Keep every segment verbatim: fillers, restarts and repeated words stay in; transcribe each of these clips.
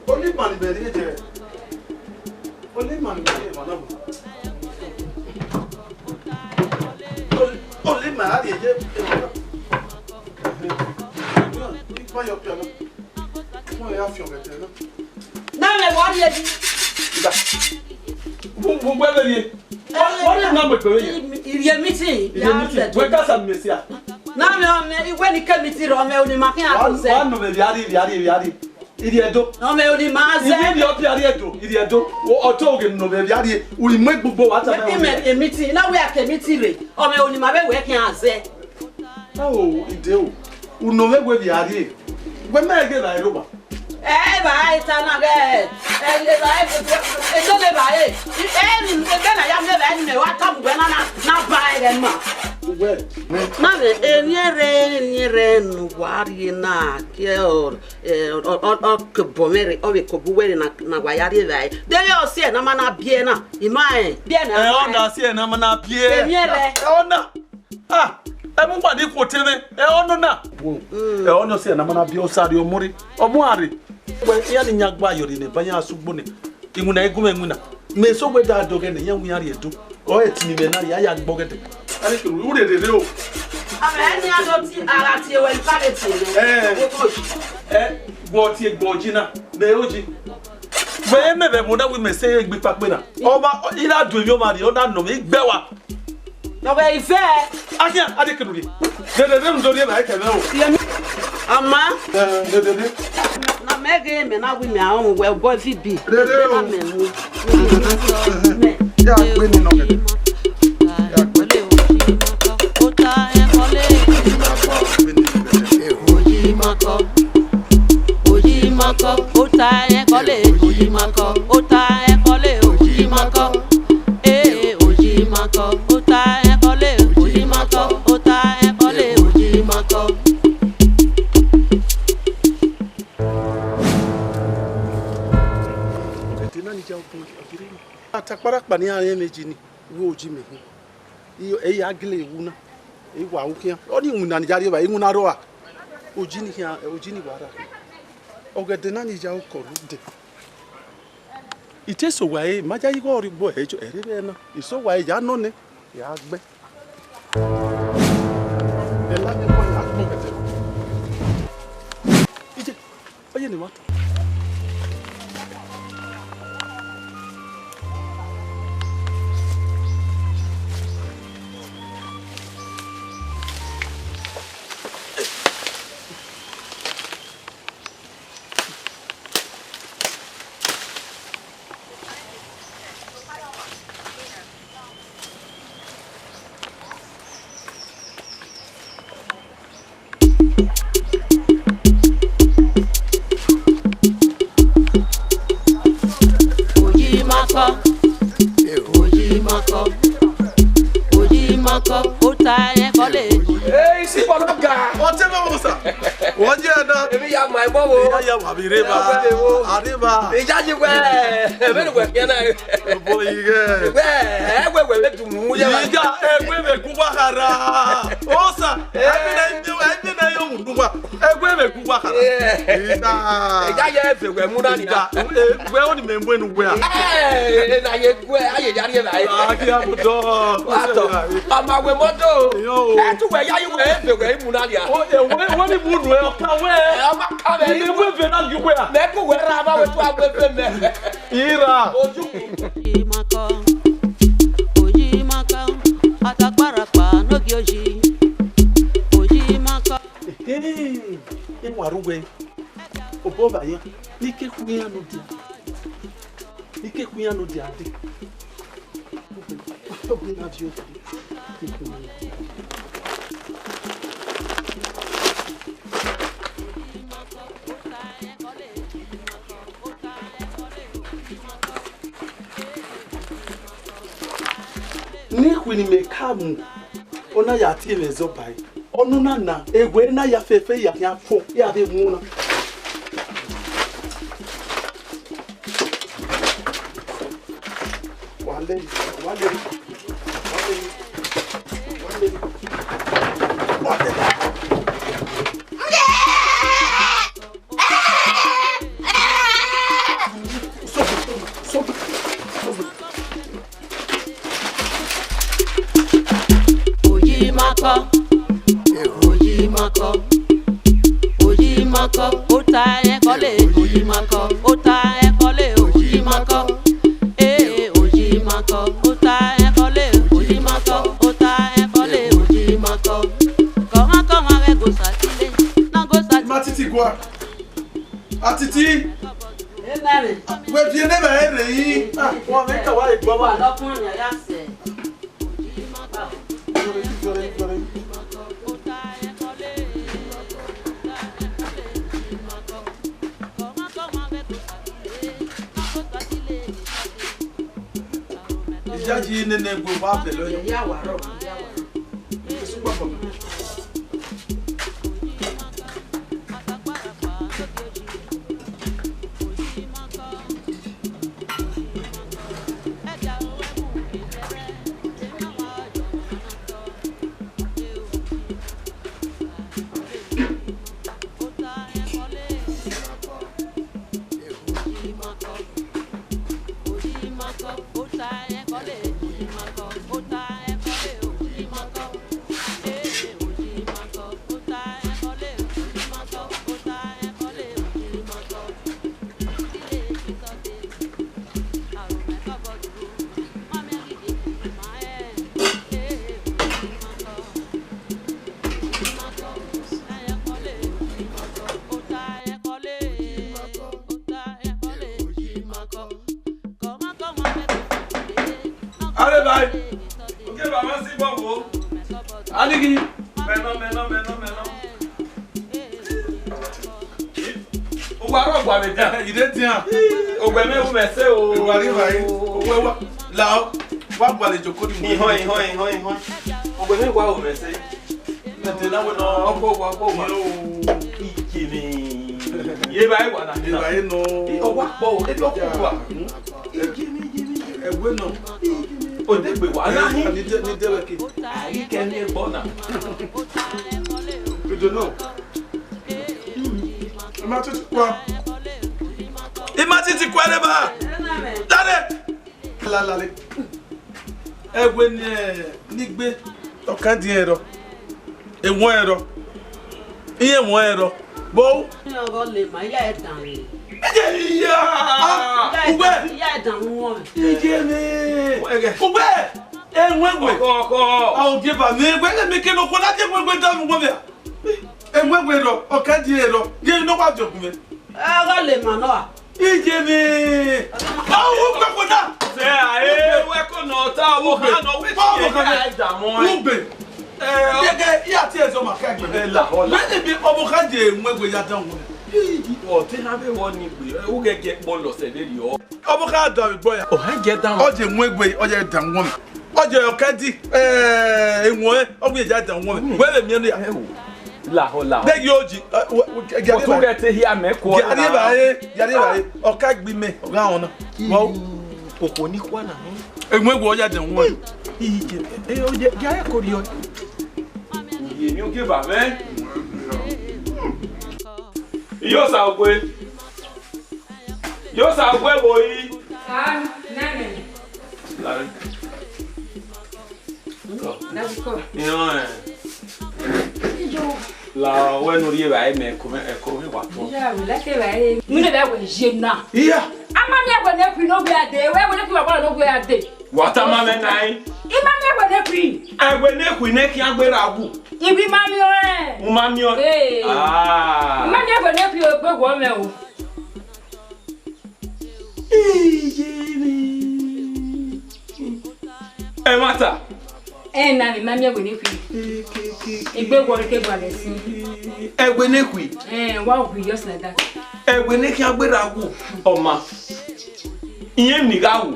Onimwa ni mẹ rhie ye. Onimwa ni mẹ rhie emwa na. Onimwa a rhie ye emwa na. Ikpa yọ piano. Wọ́n yà fi ọ̀gẹ̀dẹ̀ náà. Na mẹ wọ rhie di. Ìgbà. Wo, wo, wẹ vbe rhie. Wọ́n, wọ́n ní ìmọ̀ pẹ̀lú yẹn. Ìrìe meeting. Ìrìe meeting. Wẹ ká sàmì mẹ̀síà. Na mẹ ọmọ, iwẹ ni ke meeting rọ, ọmọ, Onimwa kí n àtúnṣe. Wà á nọ vbe viari, viari, viari. Ìrìe do. Ọmọ, Onimwa zẹ. Ìrìe ọpẹ ariẹ do, ìrìe do. Ọtọ oge nọ vbe viari, u imọ egbugbo wa ta mẹ. Imẹ, meeting, na wẹ a ke meeting rre. Ọmọ, Onimwa vbe wẹ kí n àzẹ. Ao, ide o, unu mwẹ wẹ vbe a rrie, wẹ mẹ ghe evbare rre owa. Ẹ, evbare ta na ghẹ, ẹ, evbare, eto ne evbare, ẹ, ebe na ya miẹn evbare ne mẹ wa tama uwẹ na, na, na ba ẹghẹ ma. Uwẹ. Na vbe, emwi ẹrrẹ, emwi ẹrrẹ ne uwa rhie na, ke ọ, ẹ, ọ, ọ, ọ ke obọ mwẹ rre, ọ vbe ke obọ uwẹ rre na, na wa ya rrie evbare. Deghẹ ọ si ẹre ne a ma na biẹ na, I ma rẹn, biẹ na. Ẹ, ọ na si ẹre ne a ma na biẹ. Emwi ẹrrẹ. Ẹ, ọ na. Ah, ẹmwẹ uwa ni khuotọ mwẹ, ẹ, ọ nọ na. Wo, ẹ, ọ nọ sẹ ne a ma na biẹ Osa rrie ọmọ rre, ọmọ a rre. Wẹ, iran ni yan gba yọ rre ne ba yan sẹ ugbo nẹ. Iwinna i gu mwẹ iwinna. Mẹ sẹ wẹ da dọghẹ nẹ, iran wẹ iran rhie do. Ọ ẹtin ni mwẹ na rhie, a ya gbe ọgẹdẹ. A ni kẹrù, u rherhe rre o. Amẹ ni a do ti ara tie wẹ, ka vbe tie nẹ. Ẹ, ẹ, gbọ tie gbọ ji na, mẹ o ji. Wẹ, mẹ vbe ẹvbo na wẹ mẹ sẹ egbe ikpakpe na. Ọmwa, I na do emwi ọmwa rhie, ọ na nọ mwẹ, I gbe wa. Nọ vbe ivẹ. Ahian, a de kẹrù rhie. Dede, de mu do rhie na, e kẹ mwẹ o. Ama. Eh, dede. Na mẹ ghe mẹ na wi mẹ a rọnmwẹ wẹ obọ vi bi. Dede o. Na mẹ mu. Mẹ. Ya gbe ni nọ kẹkẹ. Ya gbe. Ota ẹn kọle. Ojimakọ, Ojimakọ, ota ẹn kọle, Ojimakọ, ota ẹn kọle, Ojimakọ. Ee, Ojimakọ, ota ẹn kọle, Ojimakọ, ota ẹn kọle, Ojimakọ. Ẹdẹ na ni ya ọgbọn ọgẹrẹ ni. Atakparakpa ne iran rẹn mwẹ ji ni, vbe oji mẹ hin. I, ẹ i ya gele wu na, ẹ i wa ru khian. Ọ ni iwinna ne I ya rri evbare, iwinna rrọọ a. Oji ni khian, oji ni wa rra. Ọgẹdẹ na ni ya okọ rhunmwuda. I te sẹ owa ẹre, ma ya igho rre igbo ẹre, ẹre vbe na. I sẹ owa ẹre ya nọ nẹ, ya gbe. Ẹ la mi kọ ya gbọn ọgẹdẹ. Ije. Oye ne ma tọ. Ojimakọ, Ojimakọ, Ojimakọ, ota ẹn kọle. Ee, isi bọlọ ga. Ọtẹ bẹ wo sa. Wọ́n jẹ́ ẹ̀dá. Èmi ya mọ ẹ̀gbọ́n wo. Ìyá ya wà mí rè bá. Ẹ̀gbọ́n mi wo. Àrè bá. Ìyá yìí wẹ̀. Ẹ̀mí ni wẹ̀ kí ẹ náà. Ọ̀bọ yìí rẹ̀. Wẹ̀, ẹ wẹ̀ wẹ̀ wẹ̀ dùn mú yẹ wa. Ìyá ẹgbẹ́ mi kú wá hara. Ó sà. Ẹbí náà yóò mú dùn wá. Ẹgbẹ́ mi kú wá hara. Ìyá. Ìyá yẹ ẹ̀fẹ̀ wẹ̀ mú náà nìyà. Ìyá. Wẹ́ ó ní mẹ́ mú ẹnu wẹ́ à. Ẹ, ẹ, na ye wẹ̀, a ye ya rhie la ẹ. Àkíyàmú dọ́. Wà á tọ̀. Ọmọ àwẹ̀ mọ́tò. Ìyá o. Ẹ tún wẹ̀ yá yín wẹ̀, ẹ fẹ̀ wẹ̀ mú náà nìyà. Ó, ẹ, wẹ́, wọ́n ní mú nù ẹ ọ̀ka wẹ́. Ẹ, ọmọ ká bẹ̀. Ilé wẹ́ fẹ́ náà yú wẹ́ à. Mẹ kú wẹ́ ra, bá wẹ́ tún àgbẹ̀ fẹ́ mẹ. Ìra. Ojú. Ojimakọ, Ojimakọ, atakparakpa n'ogie oji. Ojimakọ. Ehe, ẹ wa ru wẹ, obọ vbe ayan, ne I ke khu iran ne odia, ne I ke khu iran ne odia dee. Ọ gbe na viọ dee. Ne ikhui ne imẹ ka mu, ọ na ya tie mwẹ ẹzọ ba ẹre. Ọnọna na, ewe na ya fẹfẹ ya khian fo, ya vbe mu na. Wa lele, wa lele, wa lele, wa lele, wa lele. Oyi ma kọ, oyi ma kọ, ota ẹkọ le, oyi ma kọ, ota ẹkọ le, oyi ma kọ. Ee, oyi ma kọ, ota ẹkọ le, oyi ma kọ, ota ẹkọ le, oyi ma kọ. Kọmwa kọmwa ghẹ gosa tile, na gosa. Ima titi gua. Atiti. Amen. Wẹ viẹ ne vbe rre yi. Ah, wọn vbe ka wa igbọ wa. Ọkùnrin ya sẹ. Ìyá yìí nene gbogbo abẹ lọ yọ. Ìyá wa rọ, ìyá wa rọ. Èso pàpọ̀. Are bhai, ogie vbe a ma si bọ vbo? Anighi. Mẹnọ, mẹnọ, mẹnọ, mẹnọ. Uwa rọ gua vbe dia. I de dian. Ogbẹ mwẹ ru mwẹ ẹse o. Uwa rri vbe a re. Uwa, uwa, lao, wa gualọ joko ni. Ihọn, ihọn, ihọn, ihọn. Ogbẹ mwẹ wa ru mwẹ ẹse. Mẹ te na wẹ nọ, ọkpọ wa, ọkpọ wa. Iyemi. Ye vbe a wa na. Ye vbe a nọ. Ọwa kpọ, ebi ọkpọ wa. Iyemi, iyemi, iyemi. Ẹwe nọ. Odegbe wa na ni. Ni de, ni de wẹ ke. Ayi kẹ ni egbọ na. Ojo nọ. Ima titi kua. Ima titi kua ne ba. Dale. Lalale. Ẹwe ne, ne igbe, ọ kan diẹn rọ. Ewọẹn rọ. Iye ewọẹn rọ. Bo. Ọgọ le ma, iya ẹdan rẹ. Ije iya. Ah, ugbe. Iya ẹdan wọn. Ije ni. Ugbe. Ewọẹn we. Ọkọ, ọkọ. A o je ba mi, egbe ne mi ke no ko na je egbe da mu gbe. Ewẹwẹ rọ, ọ ka die rọ, ye ne ọ wa viọ gun mwẹ. Ẹ gha le ma nọ a? Iye mwẹ. Ọ wu kpẹkpẹ na. Sẹ a, e wẹ ko nọ ta, ọ kha nọ wẹ ti ye ka da mọ. Ugbe. Ẹ, ọ- Yege, ya ti ẹzọ ma ka gbe. Ẹ la, ọ la. Wẹ ni bi ọmọ kha je ewẹwẹ ya dan wu. Ọ te ha vbe wọ ni gbe, ẹ, u ghẹ gẹ kpọ lọ sẹ vbe riọ. Ọmọ kha da vbe gbọ ya. Ọ ha jẹ dan. Ọ je ewẹwẹ, ọ je dan wu. Ọ je ọ ka di, ẹ, ewẹn, ọ wẹ ya dan wu. Wẹ vbe miẹn ya. Ẹ o. Lahọ, lahọ. Deghẹ oji, ẹ, wẹ, wẹ, ya rhie evbare. Otu ghẹ te hia mẹ kua. Ya rhie evbare, ya rhie evbare. Ọ ka gbe imẹ, ọ gha rọnna. Wa o. Okhuo ni kua na. Ewẹn wẹ ọ ya dẹn wọn. Ije, e, o je, ya rẹ kori ọ. Uye ni ogieva mwẹ. Iyosa ogbe. Iyosa ogbe vbo yi. Ah, nene. Lare. Iran, eh. La wẹ ne u rhie evbare mẹ, ẹko mwẹ, ẹko mwẹ wa tọn. Iya, we like evbare. Mu ne evbare wẹ ye na. Iya. A ma miẹn ẹwẹ ne khui ne ọ wẹ a dee, wẹ ẹwẹ ne khui wa gbalọ ne ọ wẹ a dee. Wa tama mwẹ na ẹ. I ma miẹn ẹwẹ ne khui. Ẹwẹ ne khui ne khian gbe ra wu. I bi ma miẹn ọnrẹn. U ma miẹn ọnrẹn? Ee. Ah. I ma miẹn ẹwẹ ne khui egbe wọ mwẹ o. Iye mwẹ. Ẹmwata. Ẹ na, I ma miẹn ẹwẹ ne khui. Egbe wọ ke gbalẹ sin. Ẹwẹ ne khui. Eh, wa wi just like that. Ẹwẹ ne khian gbe ra wu, ọ ma. Iyẹn ni gha wu.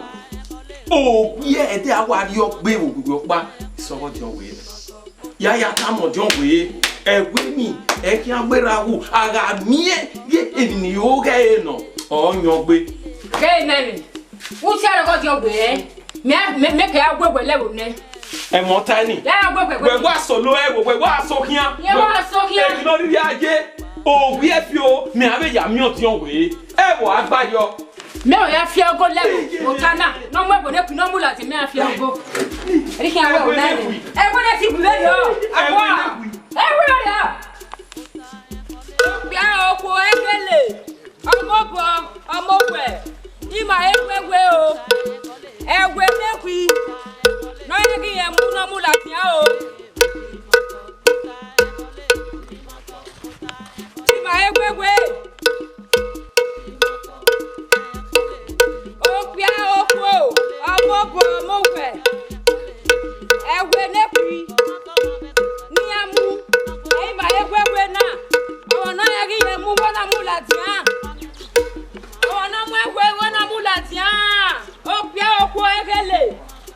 Owiẹ ẹdẹ a wa rhie ọgbe vbe ogbigbi ọkpa. Sọghọ diọn wẹ. Ya ya tama ọdiọn wẹ, ẹwẹ ni, ẹ khian gbe ra wu, a gha miẹn ye emwi ne I ho ghẹ re nọ, ọ yọn gbe. Ghe nẹ mwẹ, u tie ẹre ọgọdiọn wẹ, mẹ, mẹ, mẹ kẹ ya wẹ wẹ lẹ vbe nẹ. Ẹmwata ni. Ya ya wẹ wẹ wẹ. Wẹ wa solo ẹvbo, wẹ wa so khian. Ye wa so khian. Emwi ne ọ rhirhi a ye, owiẹ fi o, mẹ a vbe ya miẹn ọdiọn wẹ, ẹvbo a gba yọ. Mẹ ọ ya fi ẹgo lẹ ota na, ne ọ mu ẹvbo ne khui ne ọ mu ladian, mẹ a fi ẹgo. Ẹre khian wẹ ọna ẹre. Ẹvbo ne ti gbe vberriọ. Awa. Ẹvbo rẹ. Okpia okhuo ẹghele, ọmọ obọ, ọmọ owẹ, ima ẹwẹwe o. Ẹwe ne khui, ne ọ ya ghi rẹn mu ne ọ mu ladian o. Ima ẹwẹwe. Okpia okhuo, ọmọ obọ, ọmọ owẹ, ẹwe ne khui, ne iran mu, ẹ i ma ẹwẹwe na, ọmwa ne ọ ya ghi rẹn mu, wẹ na mu ladian. Ọmwa ne ọ mu ẹwẹwe na mu ladian, okpia okhuo ẹghele.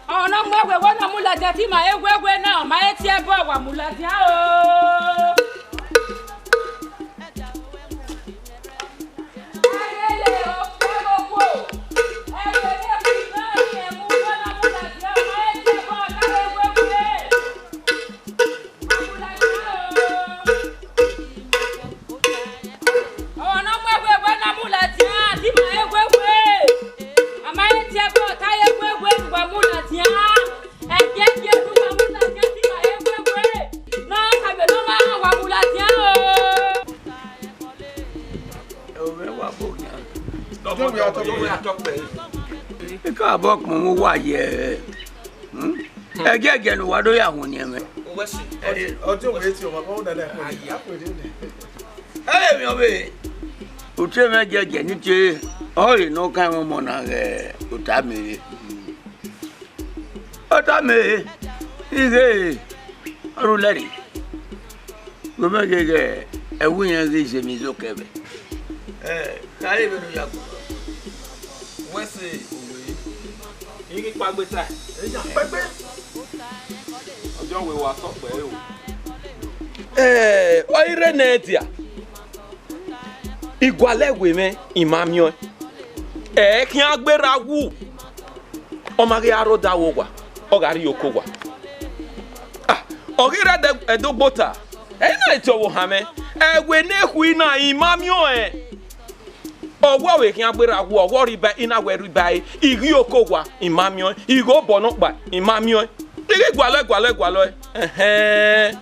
Ọmwa ne ọ mu ẹwẹwe na mu ladian, te ima ẹwẹwe na, ọ ma he tie ẹbọ, wa mu ladian o. Ọmwa ne ọ mu ẹwẹwe na mu ladian, te ima ẹwẹwe. A ma he tie ẹbọ, te a ye ẹwẹwe, wa mu ladian. Ẹgiẹgiẹ ne uwa mu ladian, te ima ẹwẹwe. Ne ọ kha vbe ne ọ ma wa mu ladian o. Ovbi mwẹ wa bo yan. Ọjọ wẹ a tọ, ọjọ wẹ a tọ kpẹre. Ika bọ kpọnmwẹ uwa ye. Hmm? Ẹgiẹgiẹ ne uwa do ya huẹn oniẹn mwẹ. Owẹ si. Ọjọ wẹ ti ọmwa kọ dada ko. Aya. Ẹ, emwi ọvbehe. Otu mwẹ giẹgiẹ ni te, ọ re ne ọ kan mwẹ ọmọ na ghe ota mẹ re. Ota mẹ re, ighe ọre u lẹre. Gu mẹ gheghe ẹwu irẹn ghi zẹ emwi zo kẹ mwẹ. Ẹ, khare vbene u ya gu. Wẹ sẹ owẹ, I ghi kpaegbe tae. Eya kpẹgbe. Ọjọ wẹ wa tọ kpẹre o. Ẹ, ọ i rre nẹ dia. Igualọ ẹwe mwẹ, I ma miẹn ọẹn. Ẹ khian gberra wu. Ọ ma ghi a rre odaro owa, ọ gha rrie oko owa. Ah, ọ ghi rre ẹdẹ, ẹdẹ ogbota, ẹ i na tie ọvbokhan mwẹ, ẹwe ne khui na, I ma miẹn ọẹn. Ọwọ vbe khian gberra wu, ọwọ rre iba, I na wẹ rre iba ẹre, I ghi oko owa, I ma miẹn ọẹn, I ghe obọ nọkpa, I ma miẹn ọẹn. I ghi gualọ, gualọ, gualọ, ẹhẹn.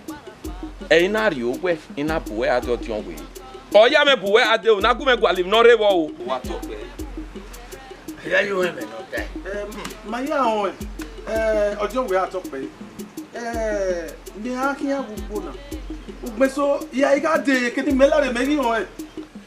Ẹ i na rrie owẹ, I na bu uwẹ gha dee ọdiọn wẹ. Ọ ya mwẹ bu uwẹ gha dee o, na gu mwẹ gualọ emwi ne ọ rre vbọ o. Wa tọ kpẹre. Ẹ ya ye ohẹn mwẹ ne ọ tae. Em, ma ya rẹn ọẹn, eh, ọdiọn wẹ a tọ kpẹre. Eh, mẹ a khian vbe ugbo na. Ugbẹn eso, I gha dee, kene imẹ lare mẹ ghi rẹn ọẹn.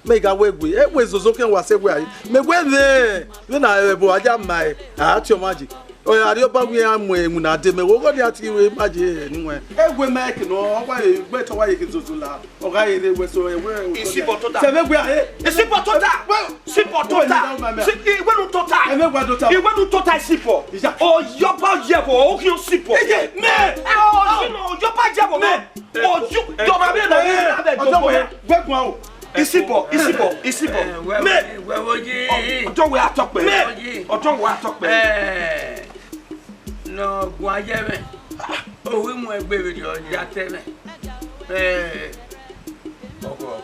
Mẹ gha wẹ wẹ, ẹ wẹ zozo khian wa sẹ wẹ a re. Mẹ wẹ mwẹ, vbene a rẹ ẹvbo a ya ma ẹre, a tie ọmwa ye. Ọ ra rhie ọba wẹ iran mu iwinna dee mẹ, vbe oghọ dia tie ima ye ẹre ne uwẹ. Ẹ wẹ ma ẹke nọ, ọ wa re, gbe te ọ wa ye khin zozo la. Ọ gha rre wẹ so, ẹ wẹ, Isibọ tota. Sẹ vbe wẹ a re. Isibọ tota. Wẹ, Isibọ tota. Wẹ, wẹ, wẹ, wẹ. Si, iwẹ nu tota. Ẹ mẹ wa tota. Iwẹ nu tota Isibọ. Iya. Oyọba yẹ vbe, ọ khian Isibọ. Eye, mẹ. Ẹ, ọ, ọ, Oyọba yẹ vbe. Mẹ. Oju, jọba mi na, ẹ, na bẹ ọjọ jọba. Wẹ, wẹ guan o. Isibọ, Isibọ, Isibọ. Ẹ, wẹ, mẹ. Wẹ, wẹ, wẹ, ọ, ọjọ wẹ a tọ kpẹre. Mẹ. Ọjọ wẹ a tọ kpẹre. Ẹ, ne ọ guan ye mwẹ. Ovbi mwẹ gbe vberriọ ya te mwẹ. Ẹ, ọkọ, ọkọ.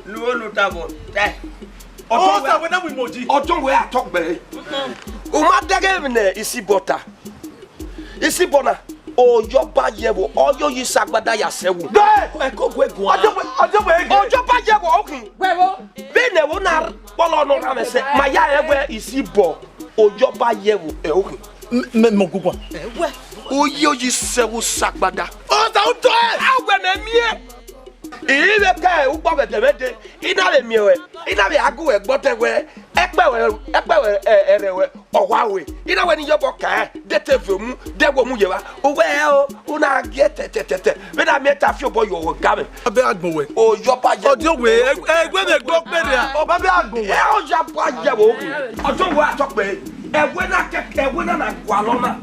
Ne uwẹ ne u ta vbọ tae. Ọ sa wẹ na mu imoji. Ọjọ wẹ a tọ kpẹre. U ma dẹghe emwi ne Isibọ ta. Isibọ na, Oyọba yẹ vbe, ọ yo yi sẹ agbada ya sẹ wu. Dee! Ẹko gue guan. Ọjọ wẹ, ọjọ wẹ ege. Oyọba yẹ vbe, ọ khin. Wẹ vbo? Vbene ẹvbo na kpọlọ nọ ra mwẹ sẹ, ma ya rẹn wẹ Isibọ, Oyọba yẹ vbe, ẹ, ọ khin. Mẹ, mẹ, mẹ guguan. Ẹ wẹ. Ọ yo yi sẹ wu sẹ agbada. Ọ sa u tọ ẹ. A wẹ mẹ miẹn. I vbe ka ukpọ vbe ẹdẹmwẹdẹ, I na vbe miẹn ruẹ, I na vbe a gu ruẹ gbe ọtẹn wẹ, ẹkpẹvbe, ẹkpẹvbe, ẹ, ẹrẹ ruẹ, ọ wa rue. I na wẹ ne Iyobọ ka ẹn, de te ve mu, de wo mu ye evba. Uwẹ rẹn o, u na gie tẹtẹtẹtẹ. Vbene a miẹn ta fi obọ ye ọghe ọga mwẹ. Ọ bẹ agbọn wẹ. Oyọba yẹ. Ọdiọn wẹ, ẹ, ẹ, wẹ vbe gbe ọkpẹn nia. Ọ ba bẹ agbọn wẹ. Ẹ, Oyọba yẹ vbe okhin. Ọdiọn wẹ a tọ kpẹre. Ẹwẹ na kẹ, ẹwẹ na na gualọ na.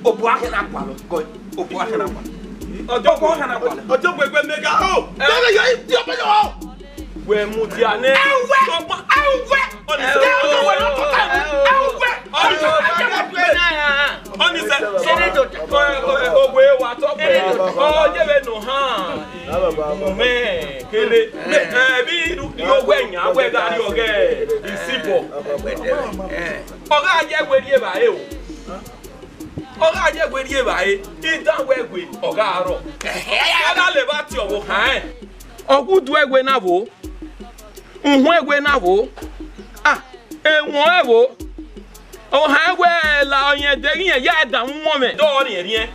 Obọ a khẹ na gualọ. Gọ. Obọ a khẹ na gualọ. Ọjọ wẹ, ọjọ wẹ, wẹ mega o. Ẹ. Mega yọ, yọ, yọ. Wẹ mudia nẹ. Ẹwẹ, ẹwẹ. Ọni sẹ. Ẹwẹ, ọjọ wẹ, ọjọ wẹ. Ẹwẹ. Ọni sẹ. Ọni sẹ. Ogbe wa tọ pẹ. Ọ yẹ vbe nọ han. Mẹ kele. Mẹ, ẹ, bi ru, yo wẹ yan, wẹ gha ri ọghe. Isi Ọ gha ye ẹwe rri evbare o. Ọ gha ye ẹwe rri evbare, idan wẹ ẹwe ọ gha rrọọ. Ọ gha leva tie ọvbokhan rẹn. Ọ gu udu ẹwe na vbo? Uhunmwu ẹwe na vbo? Ah, ewọẹn ẹvbo. Ohan ẹwe la ọyẹn deghẹ irẹn ya danmwẹ umwọnmwẹ, dọ riẹnriẹn.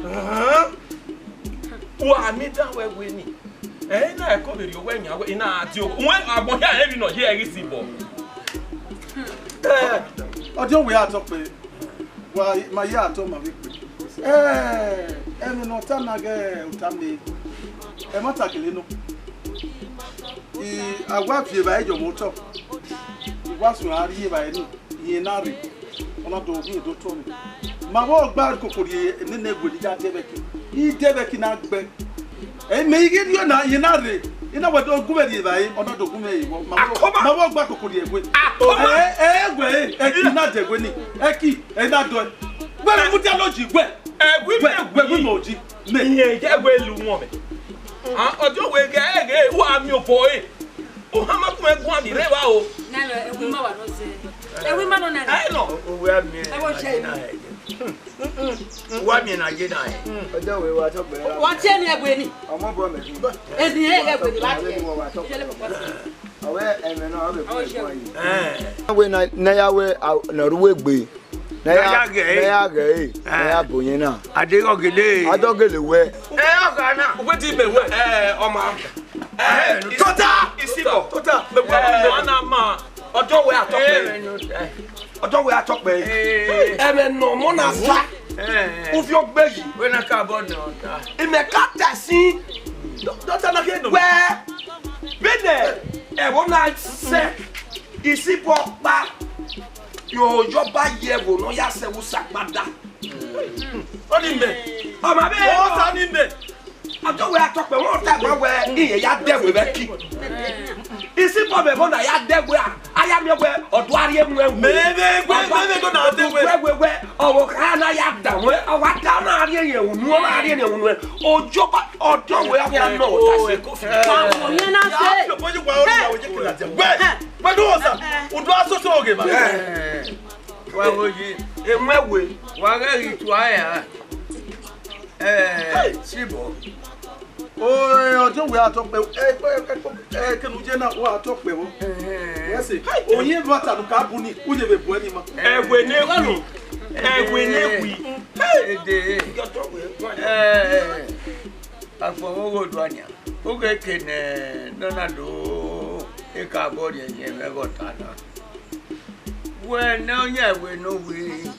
Wa miẹn idan wẹ ẹwe ni. Ẹ i na ẹko vberriọ owẹ yan wẹ, I na die o. Wẹ agbọn hia rẹn vbe nọ ye ẹre ghi sibọ. Ọdiọn wẹ a tọ kpẹre, wa ma ye a tọ ma vbe kpe. Ẹ, ẹmwẹ ne ọ ta na ghẹ ota mẹ, ẹmwata kele nọ. I, a wa viọ evbare ye ọmwa otọ, I wa suẹn a rri evbare ni, irẹn na rre, ọ na do ghi do tọ mẹ. Ma vbe ọgba koko rhie nene ẹguẹ ne I ya dẹ vbe ẹki, I dẹ vbe ẹki na gbe. Ẹ, mẹ i ghi rhie na, irẹn na rre, I na wẹ do gu mwẹ rri evbare, ọ na do gu mwẹ rri vbọ. Ma vbe, ma vbe ọgba koko rhie ẹguẹ. Ẹ, ẹ, ẹguẹ, ẹ, ẹki na dẹ ẹguẹ ni, ẹki, ẹ na dọe. Wẹ vbe mudia ne oji wẹ. Ẹwi mẹ, wẹ, wẹ, wẹ mẹ oji. Mẹ. Irẹn ye ẹwe lu wọn mẹ. Ah, ọjọ wẹ ghe, ghe, wa miẹn obọ ẹre. Ohan ma gun ẹguan ni rre evba o. Na, na, ẹwi ma wa nọ zẹ. Ẹwi ma nọ na. Ẹ nọ. Uwe a miẹn. Ẹ wo jẹ ẹmi. Wa miẹn na ye na ẹ. Ọjọ wẹ wa tọ gbẹ. Wa tie ni ẹwe ni. Ọmọ bọ mẹ. Ezi ẹwe ni wa tie. Ọwẹ ẹmwẹ na ọ bẹ bọ ẹguan yi. Ẹ. Ẹwe na, na ya wẹ, a, na ru egbe. Ne a ya, ne a ya ghẹ ẹre, ne a ya ghẹ ẹre, ne a ya, eh, bu yẹn na. A deghẹ ọ gele. A do gele wẹ. Ẹ, ọgha na. Uwẹ di mẹ wẹ. Ẹ, ọma. Ẹ, tota. Isibọ. Tota. Mẹ wẹ, ẹ, ọma na ma. Ọjọ wẹ a tọ kpẹre. Ẹ, ọjọ wẹ a tọ kpẹre. Ẹ. Ẹmwẹ ne ọmọ na sa. Ẹ. Uviọn gbe yi. Wẹ na ka bọ nọ ta. Imẹ ka ta sin. Dọ-, dọta na kẹ nọ. Wẹ. Vbene ẹvbo na sẹ. Isibọ kpa. Yo, yọba ye ẹvbo ne ọ ya sẹ vbe usa agbada. Ọni mẹ. Ọ ma vbe. Ọ sa ni mẹ. Ọjọ wẹ a tọ kpẹre, wẹ ọ ta ma wẹ, irẹn ya dẹ wẹ vbe ẹki. Isibọ mẹ ẹvbo na ya dẹ wẹ a, a ya miẹn wẹ, ọ do a rhie mu ẹwu. Mẹ vbe, mẹ vbe, mẹ vbe do na dẹ wẹ. Wẹ, wẹ, wẹ, ọvbokhan na ya da wẹ, ọ wa da na rhie yẹn unu, ọ na rhie yẹn unu. Ojoba, ọjọ wẹ a ya nọ ọta sẹ. Ọyẹn na sẹ. Wẹ, wẹ do sa, udu asoso oge ba. Wa wo yi, emwa ẹwe, wa ghẹ ghi tua ẹre a. Ẹ, Sibọ. O, ọjọ wẹ a tọ kpẹre, ẹ, ẹ, ẹ, ẹ, kenu je na, wa tọ kpẹre vbọ. Wẹ sẹ, oyin vbe ata ne u ka bu ni, u ye vbe bu ẹre ni ma. Ẹwe ne wi, ẹwe ne wi. Ede. Ẹ, agbọn vbe ogho dua nian. Oghẹ ke ne nọ na do, eka bọ rhie yẹn vbe ẹghẹ ọta na. Wẹ ne ọ yan ẹwe ne ovbi,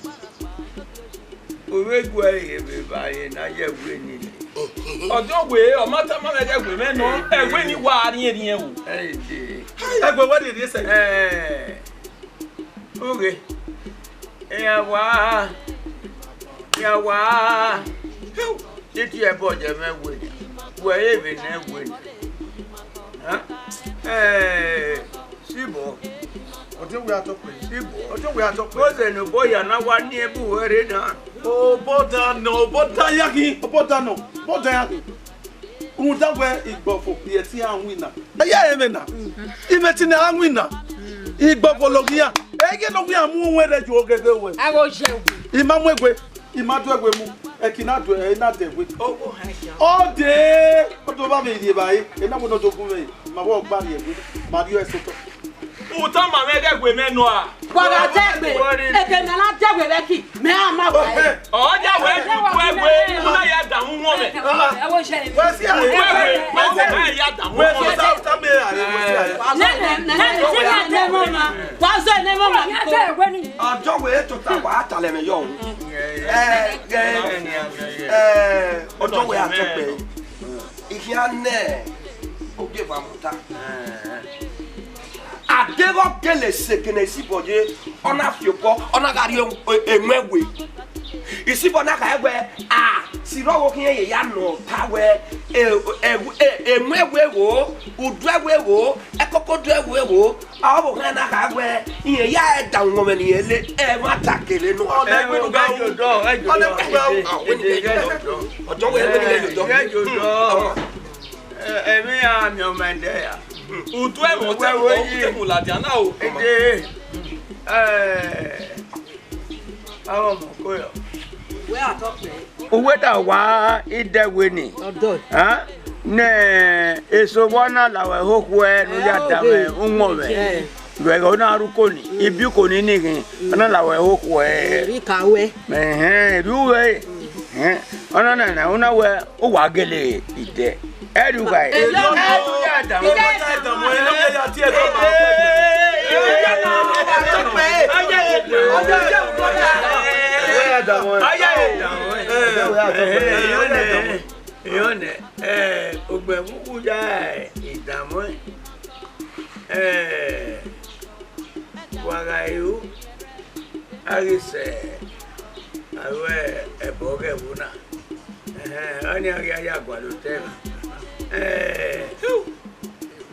u vbe gu ẹre vbe evbare ne a ya ẹwe ni. Ọjọ wẹ, ọ ma tama mwẹ ghẹ ẹwe mwẹ nọ, ẹwe ni wa rhiẹnrhiẹn o. Ẹ de. Ẹwe wẹ rhie rhie sẹ. Ẹ, oghẹ. Iran wa, iran wa. Titi ẹbọ ye mwẹ wẹ, wẹ ẹ vbe nẹ wẹ. Ẹ, Sibọ. Ọdẹ wẹ a tọ kpẹre. Sibọ. Ọdẹ wẹ a tọ kpẹre. Mose ne obọ hia na wa ni ẹbu ẹre na. Obọ dan nọ, obọ dan ya ghi, obọ dan nọ, obọ dan ya ghi. Rhunmwuda wẹ igbọvo, irẹn te iran winna. Ẹ ya ẹmwẹ na, imẹ te ne a winna. Igbọvo loghe iran. Ẹ i ghẹ ne ọ wẹ iran mu uwẹn rre yo gheghe wẹ. Ẹ gho ye. I ma mu egbe, I ma do egbe mu, ẹki na do, ẹ na dẹ egbe. Ọ dee, ọ do vba vbe rhie evbare, ẹ na wẹ ne ọ do gun mwẹ, ma vbe ọgba rhie egbe, ma rhie ẹse otọ. U tama mwẹ ghẹ gu mwẹ nọ a? Wa gha dẹ egbe, eke mẹ na dẹ egbe vbe ẹki, mẹ a ma wa ẹre. Ọ ya wẹ gu egbe, u na ya danmwẹ umwẹ. Wẹ si a? Gu egbe, wẹ si a ya danmwẹ umwẹ. Wẹ si a? Nene, nene, nene, nene, nene, wa zẹ ne mama. Ọjọ wẹ tota wa talẹ mwẹ yọ. Ẹ, ẹ, ẹ, ọjọ wẹ a tọ kpẹre. I khian ne ogieva mu ta. A deghẹ ọ gele sẹ ekene Isibọ ye, ọ na fi obọ, ọ na gha rrie emwa ẹwe. Isibọ na khare wẹ, a, sirọgho khian ye ya nọ ta wẹ, e, e, e, emwa ẹwe gho, udu ẹwe gho, ẹkoko udu ẹwe gho, ọvbokhan na khare wẹ, irẹn ya ẹre danmwẹ ne irẹn le, ẹmwata kele nọ. Ọ na ẹwe ne u gha ru, ọ na ẹwe ne u gha ru, ọjọ wẹ ẹwe ne u gha ru. Ẹ, emwi iran miẹn ọmọ ẹdẹ ya. Udu ẹmwẹ ọtẹn, ọtẹn mu ladian na o. Ede. Ẹ, avbe ọmọ ko yọ. Wẹ a tọ kpẹ. Uwẹ da wa idẹwe ni. Ọdọ. Ha? Ne eso vbọ na la wẹ hokuẹ ne u ya da mwẹ unmọ mwẹ. Ẹ. Vbe ẹghẹ ọ na rre uko ni, ibiuko ni nighin, ọ na la wẹ hokuẹ. Ẹ, rhie ka wẹ. Ẹhẹn, rhie uwẹ. Ẹhẹn, ọ na na na, u na wẹ, u wa gele idẹ. Ẹ rhie uwẹ. Ẹ, ẹ, ẹ, ẹ, ẹ, ẹ, Erọnẹ, erọnẹ, ẹ, ogbẹn vbe uwu ya idamwẹ, ẹ, wa gha ru, a ghi sẹ aro ẹbọ ghẹ ẹvbo na. Ẹhẹn, ọnii a ghi ya gualọ otọ ẹmwẹ. Ẹ,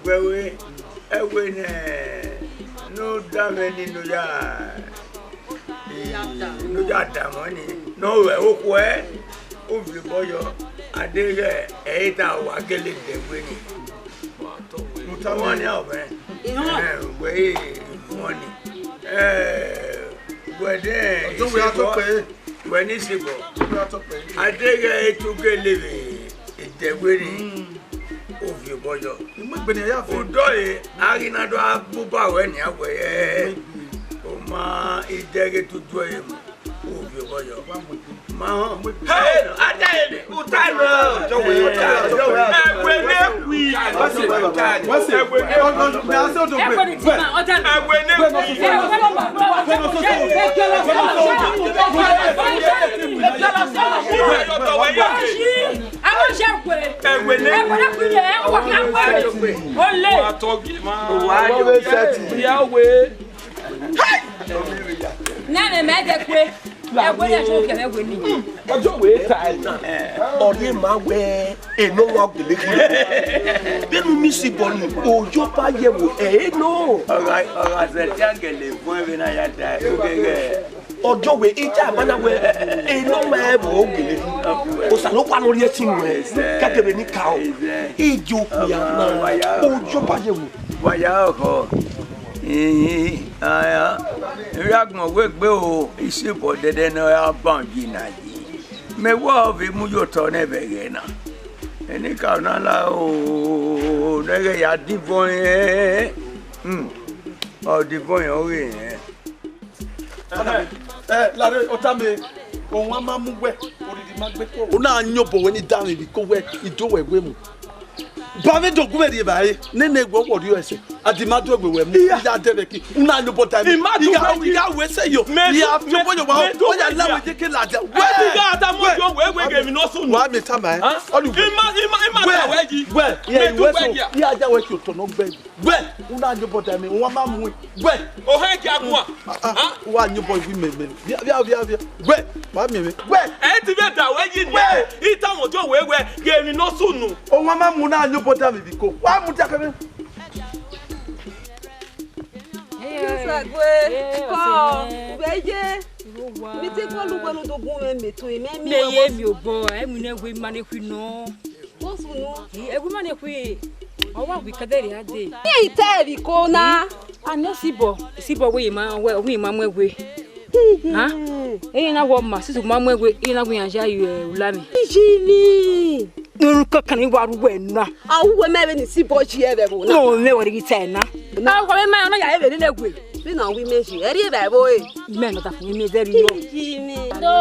wẹ wẹ, ẹwe ne, ne u danmwẹ ni ne u ya, ne u ya danmwẹ ni, ne ọ ruẹ okhuẹ, u viọ obọ yọ, a deghẹ ẹ i ta wa gele dẹ ẹwe ni. Ọmọ ni a mwẹ, ẹ, wẹ i mọ ni, ẹ, wẹ de, wẹ ni sibọ. A deghẹ etu gele vbe idẹwe ni, u viọ obọ yọ. Udọe, a ghi na do gha gbe uba ruẹ nian wẹ, ọ ma idẹghe tutu ẹre mu, u viọ obọ yọ. Ma họn. Hey, a da ẹre, u ta ẹre. Ẹwe ne khui. Ẹwe ne khui. Ẹwe ne khui. Ẹwe ne khui. Ole. Nene mẹ de kue. Ẹwe ne ẹsọ kẹmẹ ẹwe ni. Ọjọ wẹ ta ẹna. Ọrịa ma wẹ enọ wa gele khin. Bẹnu mi si bọ ni, oyọ ba ye wo ẹ nọ. Ọgha, ọgha zẹ te a gele vuọn vbe na ya da oghẹghẹ. Ọjọ wẹ ita ba na wẹ enọ ma ẹ vbo gele khin. Osa no kwa no rhie ẹtin wẹ. Kẹkẹ vbe ni ka o. Ijo ya na. Oyọ ba ye wo. Wa ya ọkhọ. Ihin, aya, erha agbọn wegbe o, isibọ dẹdẹ ne ọ ra ban yi na yi. Mẹ wẹ ọ vbe mu ye otọ nẹ vbe ẹghẹ na. Enikaro na la o, ne ẹghẹ ya divọn rẹn. Hmm. Ọ divọn rẹn, ọ ghe rẹn. Ẹ, lare, ọ tama, ọmwa ma mu wẹ, oriri ma gbe kọ. U na yan obọ wẹ ne I danmwẹ vbe iko wẹ, I do wẹ wẹ mu. Ba mwẹ do gu mwẹ rri evbare, nene wẹ ọ wọrriọ ẹsẹ, a di ma do ẹwe wẹ mu, I ya dẹ vbe ẹki, u na yan obọ da mwẹ. I ma do wẹ yi. I gha wẹ ẹsẹ yo, mẹ I gha fi obọ yo wa, mẹ do ọ ya wẹ la yi. Wẹ je ke ladian. Wẹ, I gha da mu wẹ, yo wẹ wẹ ghe emwi ne ọ sunu. Wa mẹ tama ẹ. Hàn? Ọ ni wẹ. I ma, I ma, I ma da wẹ yi. Wẹ, mẹ do wẹ yi. I ya wẹ ki otọ nọ gbẹ. Wẹ, u na yan obọ da mwẹ, u wa ma mu ẹn. Wẹ. Ohẹn gia guan. Ah, ah, u wa yan obọ wi mẹ, mẹ. Via, via, via, via. Wẹ, wa miẹn mwẹ. Wẹ. Ẹ ti vbe da wẹ yi ni. Wẹ. I tama odẹ wẹ wẹ, ghe emwi ne ọ sunu. U wa ma mu na yan obọ da mwẹ vbe iko. Wa mu dia kẹ mwẹ. Yes, Agwe. Yes, kọ, yes. Wẹ ye. Mi te kọ lu wẹ nu do gun mwẹ mẹ to, mẹ mi. Mẹ wẹ ye wẹ mi obọ, ẹ mu ne wẹ ma ne khui nọ. What's wrong? Ẹwu ma ne khui, ọ wa wẹ ikẹdẹ rhia dee. Ẹ i ta ẹre vbe iko na. A nọ sibọ, sibọ wẹ ma, wẹ, wẹ ma mu ẹwe. Ha? Ẹ i na wẹ ọ ma, sisi ma mu ẹwe, ẹ i na wẹ iran ya ye ula mwẹ. Iji ni. Nuru kankan ni wa ru wẹ na. A ru wẹ mẹ vbe ni sibọ ji ẹvbo na. No, mẹ wẹ rhie ta ẹre na. A wẹ mẹ ma nọ ya ẹvbo ne wẹ. Bi na wi mẹ ji, ẹ rhie vbe ẹvbo e. Mẹ nọ ta fun mi ẹzẹ rhie. Iji ni. Do,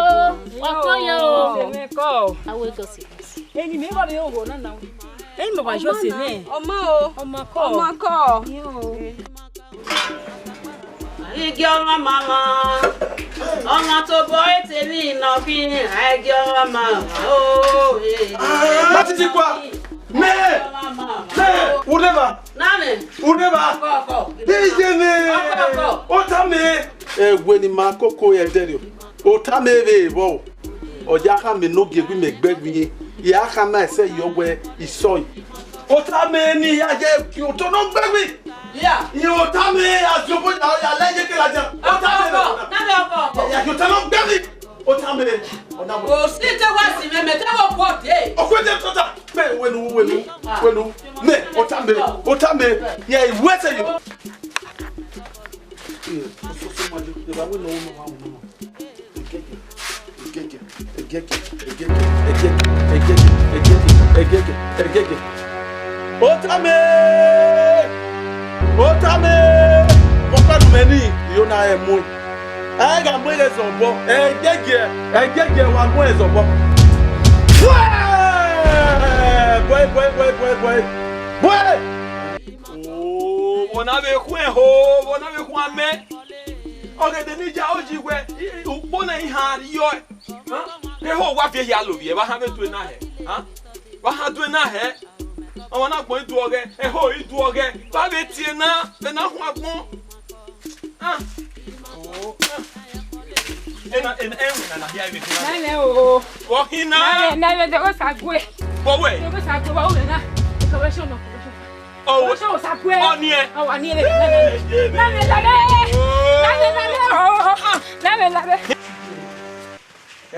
wa kọ ye o. Mẹ kọ. Awe gosi. Eni mẹ gha vbe roro na na. Eni mẹ wa yo se nẹ. Ọma o. Ọma kọ. Ọma kọ. Igi ọmọ mama. Ọmọ to bọ ete mi nọ khin, igi ọmọ mama o. Ma titi kua. Mẹ. Mẹ. Uneva. Nani. Uneva. Kọ, kọ. Iye mẹ. Kọ, kọ, kọ. Ota mẹ. Ẹwe ne ima koko ẹdẹrriọ. Ota mẹ vbe vbọ. Ọ ya khama enogie gu mẹ gbe ẹguiyin, ya khama ẹsẹ yọ wẹ isọe. Ota mẹ ne I ya ye gie otọ nọ gbe ẹguiyin. Ya. Iye ota mẹ, a zẹ obọ ya, ya lẹ ye kẹ ladian. Ota mẹ. Ọkọ, ọkọ, na mẹ ọkọ, ọkọ. Ya ye ota nọ gbe ẹguiyin. Ota mẹ. Ọna wẹ. O si te wa si mẹ, mẹ te wo kọ de. Ọkọ de tota. Mẹ wenu, wenu, wenu. Mẹ, ota mẹ, ota mẹ. Ya iwe ẹsẹ yọ. Ẹgẹgẹ, ẹgẹgẹ, ẹgẹgẹ, ẹgẹgẹ, ẹgẹgẹ, ẹgẹgẹ, ẹgẹgẹ. Otame! Otame! Vbọkpa ne u mwẹ nii, I ho na rẹn mu ẹn. A i gha mu ẹn ghe zẹ obọ, ẹgẹgẹ, ẹgẹgẹ wa mu ẹn zẹ obọ. Bọe! Bọe, bọe, bọe, bọe, bọe. Bọe! Oh, vbọ na vbe khuẹn ho, vbọ na vbe khuan mẹ. Ọghe de ni ya oyi wẹ, ukpo na i han rriọ. Eho wa viẹ hia lovbiẹ, vbe a han vbe due na hẹ? Vbe a han due na hẹ? Ọmwa na agbọn i duọghẹ, eho i duọghẹ, vbe a vbe tie na, vbe na khuan agbọn. Ah. Oh. Ena, ena, ẹwẹn na na hia vbe khin na. Nene o. Vbọ khin na? Nene, nene, de Osague. Vbọ wẹ? De Osague, vbọ wẹ na? Ko vbe sọ nọ, ko vbe sọ. Ọ wẹ. Ko vbe sọ Osague. Ọ niẹn. Ọ wa niẹn. Nene, nene, nene. Nene, nene. Oh. Nene, nene.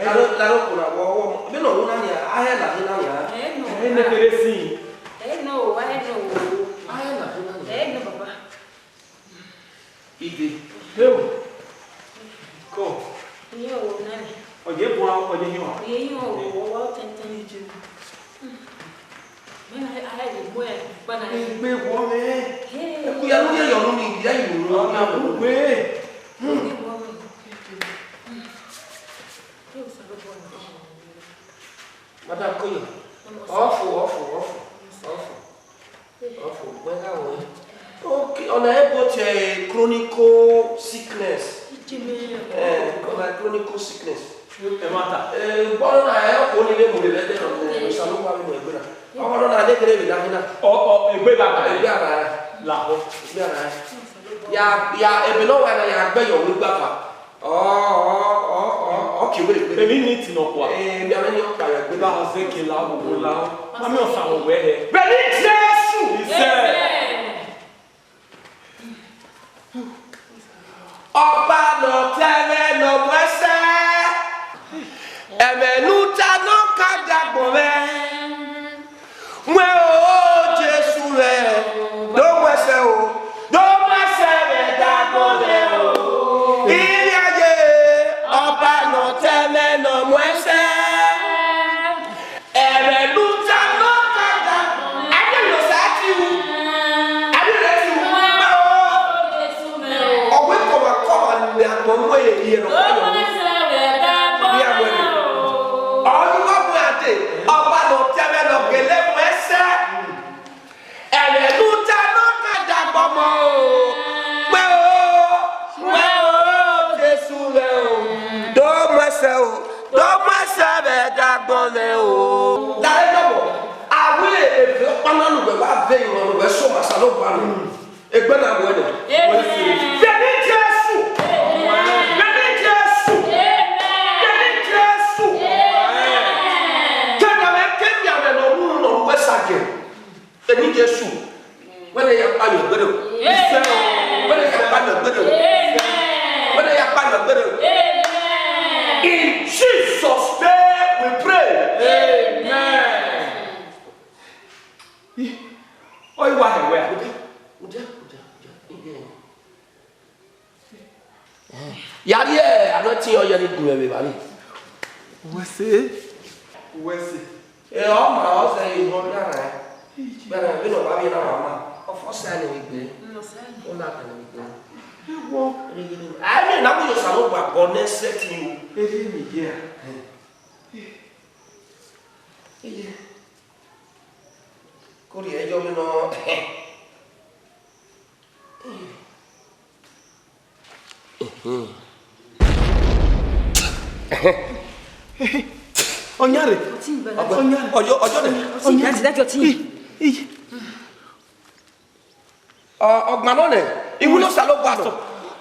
Laro, laro kona wọ, wọ, vbene ọ wu na nia, a hẹ na hẹ na nia. Ẹ nọ. Ẹ ne kere sin. Ẹ nọ, a hẹ nọ. A hẹ na hẹ na nia. Ẹ nọ, baba. Ide. Heo. Kọ. Iye owo na ni. Ọ ye bua, ọ ye hiọn. Ọ ye hiọn owo, ọ wa tẹntẹn. Mẹ na, a hẹ ye gbe, gba na. Egbe wọ mẹ. Hey. Eku ya nu ye yọ nu ni, ya yi nu. Ọ na bu gbe. Hmm. Madam Koyo, ọfo, ọfo, ọfo, ọfo, ọfo, wẹ gha wẹ. Okay, ọna ebo tie chronic sickness. Eh, ọna chronic sickness. Ẹ ma ta. Eh, gbọdọ na ẹ ọkọ ni le mu le lẹdẹ nọ, Osanobua vbe mu egbe na. Ọkọ nọ na ne kere vbe na mina. Ọ, ọ, egbe gha na. Egbe gha na. Lahọ. Egbe gha na. Ya, ya, ebe nọ wa na ya gbe yọ wẹ gbafa. Ọ, ọ, ọ, ọ, ọ ke wẹ egbe. Eni ni ti nọ kua. Eh, mi ame ni ọ kpa yọ egbe. Ba ọ zẹ ke la wo wo la. Ma mi ọ sa wo wẹ hẹ. Bẹni Jesu. Isẹ. Ọba nọ tẹmwẹ nọ mu ẹsẹ, ẹmwẹ ne u ta nọ ka dagbọn mwẹ. Mu ẹn o, Jesu mwẹ, do mu ẹsẹ o, do mu ẹsẹ mwẹ dagbọn mwẹ o. Ivbi aye, Ọba nọ tẹmwẹ nọ mu ẹsẹ. Ẹmwẹ ne u ta nọ ka dagbọn. A miẹn ne Osa tie ru. A miẹn ne ọ tie ru. Ọ wẹ kọmwa kọmwa ne agbọn mu ẹre rhie nọ kpa yọ. Iran mu ẹre. Ọ ye uwa mu ẹre dee, Ọba nọ tẹmwẹ nọ gele mu ẹsẹ. Ẹmwẹ ne u ta nọ ka dagbọn mọ o. Mu ẹn o, mu ẹn o, Jesu mwẹ o. Do mu ẹsẹ o, do mu ẹsẹ mwẹ dagbọn mwẹ o. Dare nọ, a wẹ eve ọkpa na ne uwẹ wa ve emwa ne uwẹ sẹ Osanobua nọ. Egbe na wẹ nẹ. Amen. Vbe eni Jesu. Amen. Vbe eni Jesu. Amen. Vbe eni Jesu. Amen. Kẹdẹ mwẹ, kẹdẹ mwẹ nọ ru nọ ru wẹ sa gẹ. Eni Jesu, wẹ ne ya kpa yọ egbe nẹ o. Amen. Wẹ ne ya kpa yọ egbe nẹ o. Amen. Wẹ ne ya kpa yọ egbe nẹ o. Amen. In Jesus' name we pray. Amen. Ih, ọ i wa hẹ wẹ a? Udia, udia, udia, udia. Ya rhie anointing ọyẹnẹ gun mwẹ vbe evba ni. Uwẹ sẹ. Uwẹ sẹ. E, ọ ma, ọ sẹ, e, ọ na ra. Gbẹrẹ, vbene ọ wa vbiẹ na wa ma. Ọ fọ sẹ ne egbe. Ọ na kan egbe. Ewo. A miẹn na mu ye Osanobua bọ ne sẹtin o. Erriọ eni ye a. Iye. Ko rhie ẹyọ mwẹ nọ. Ọyan rre. Ọyan rre. Ọjọ, ọjọ rre. Ọyan rre. Ọ, ọ gbẹn nọ nẹ, iwinna Osanobua nọ.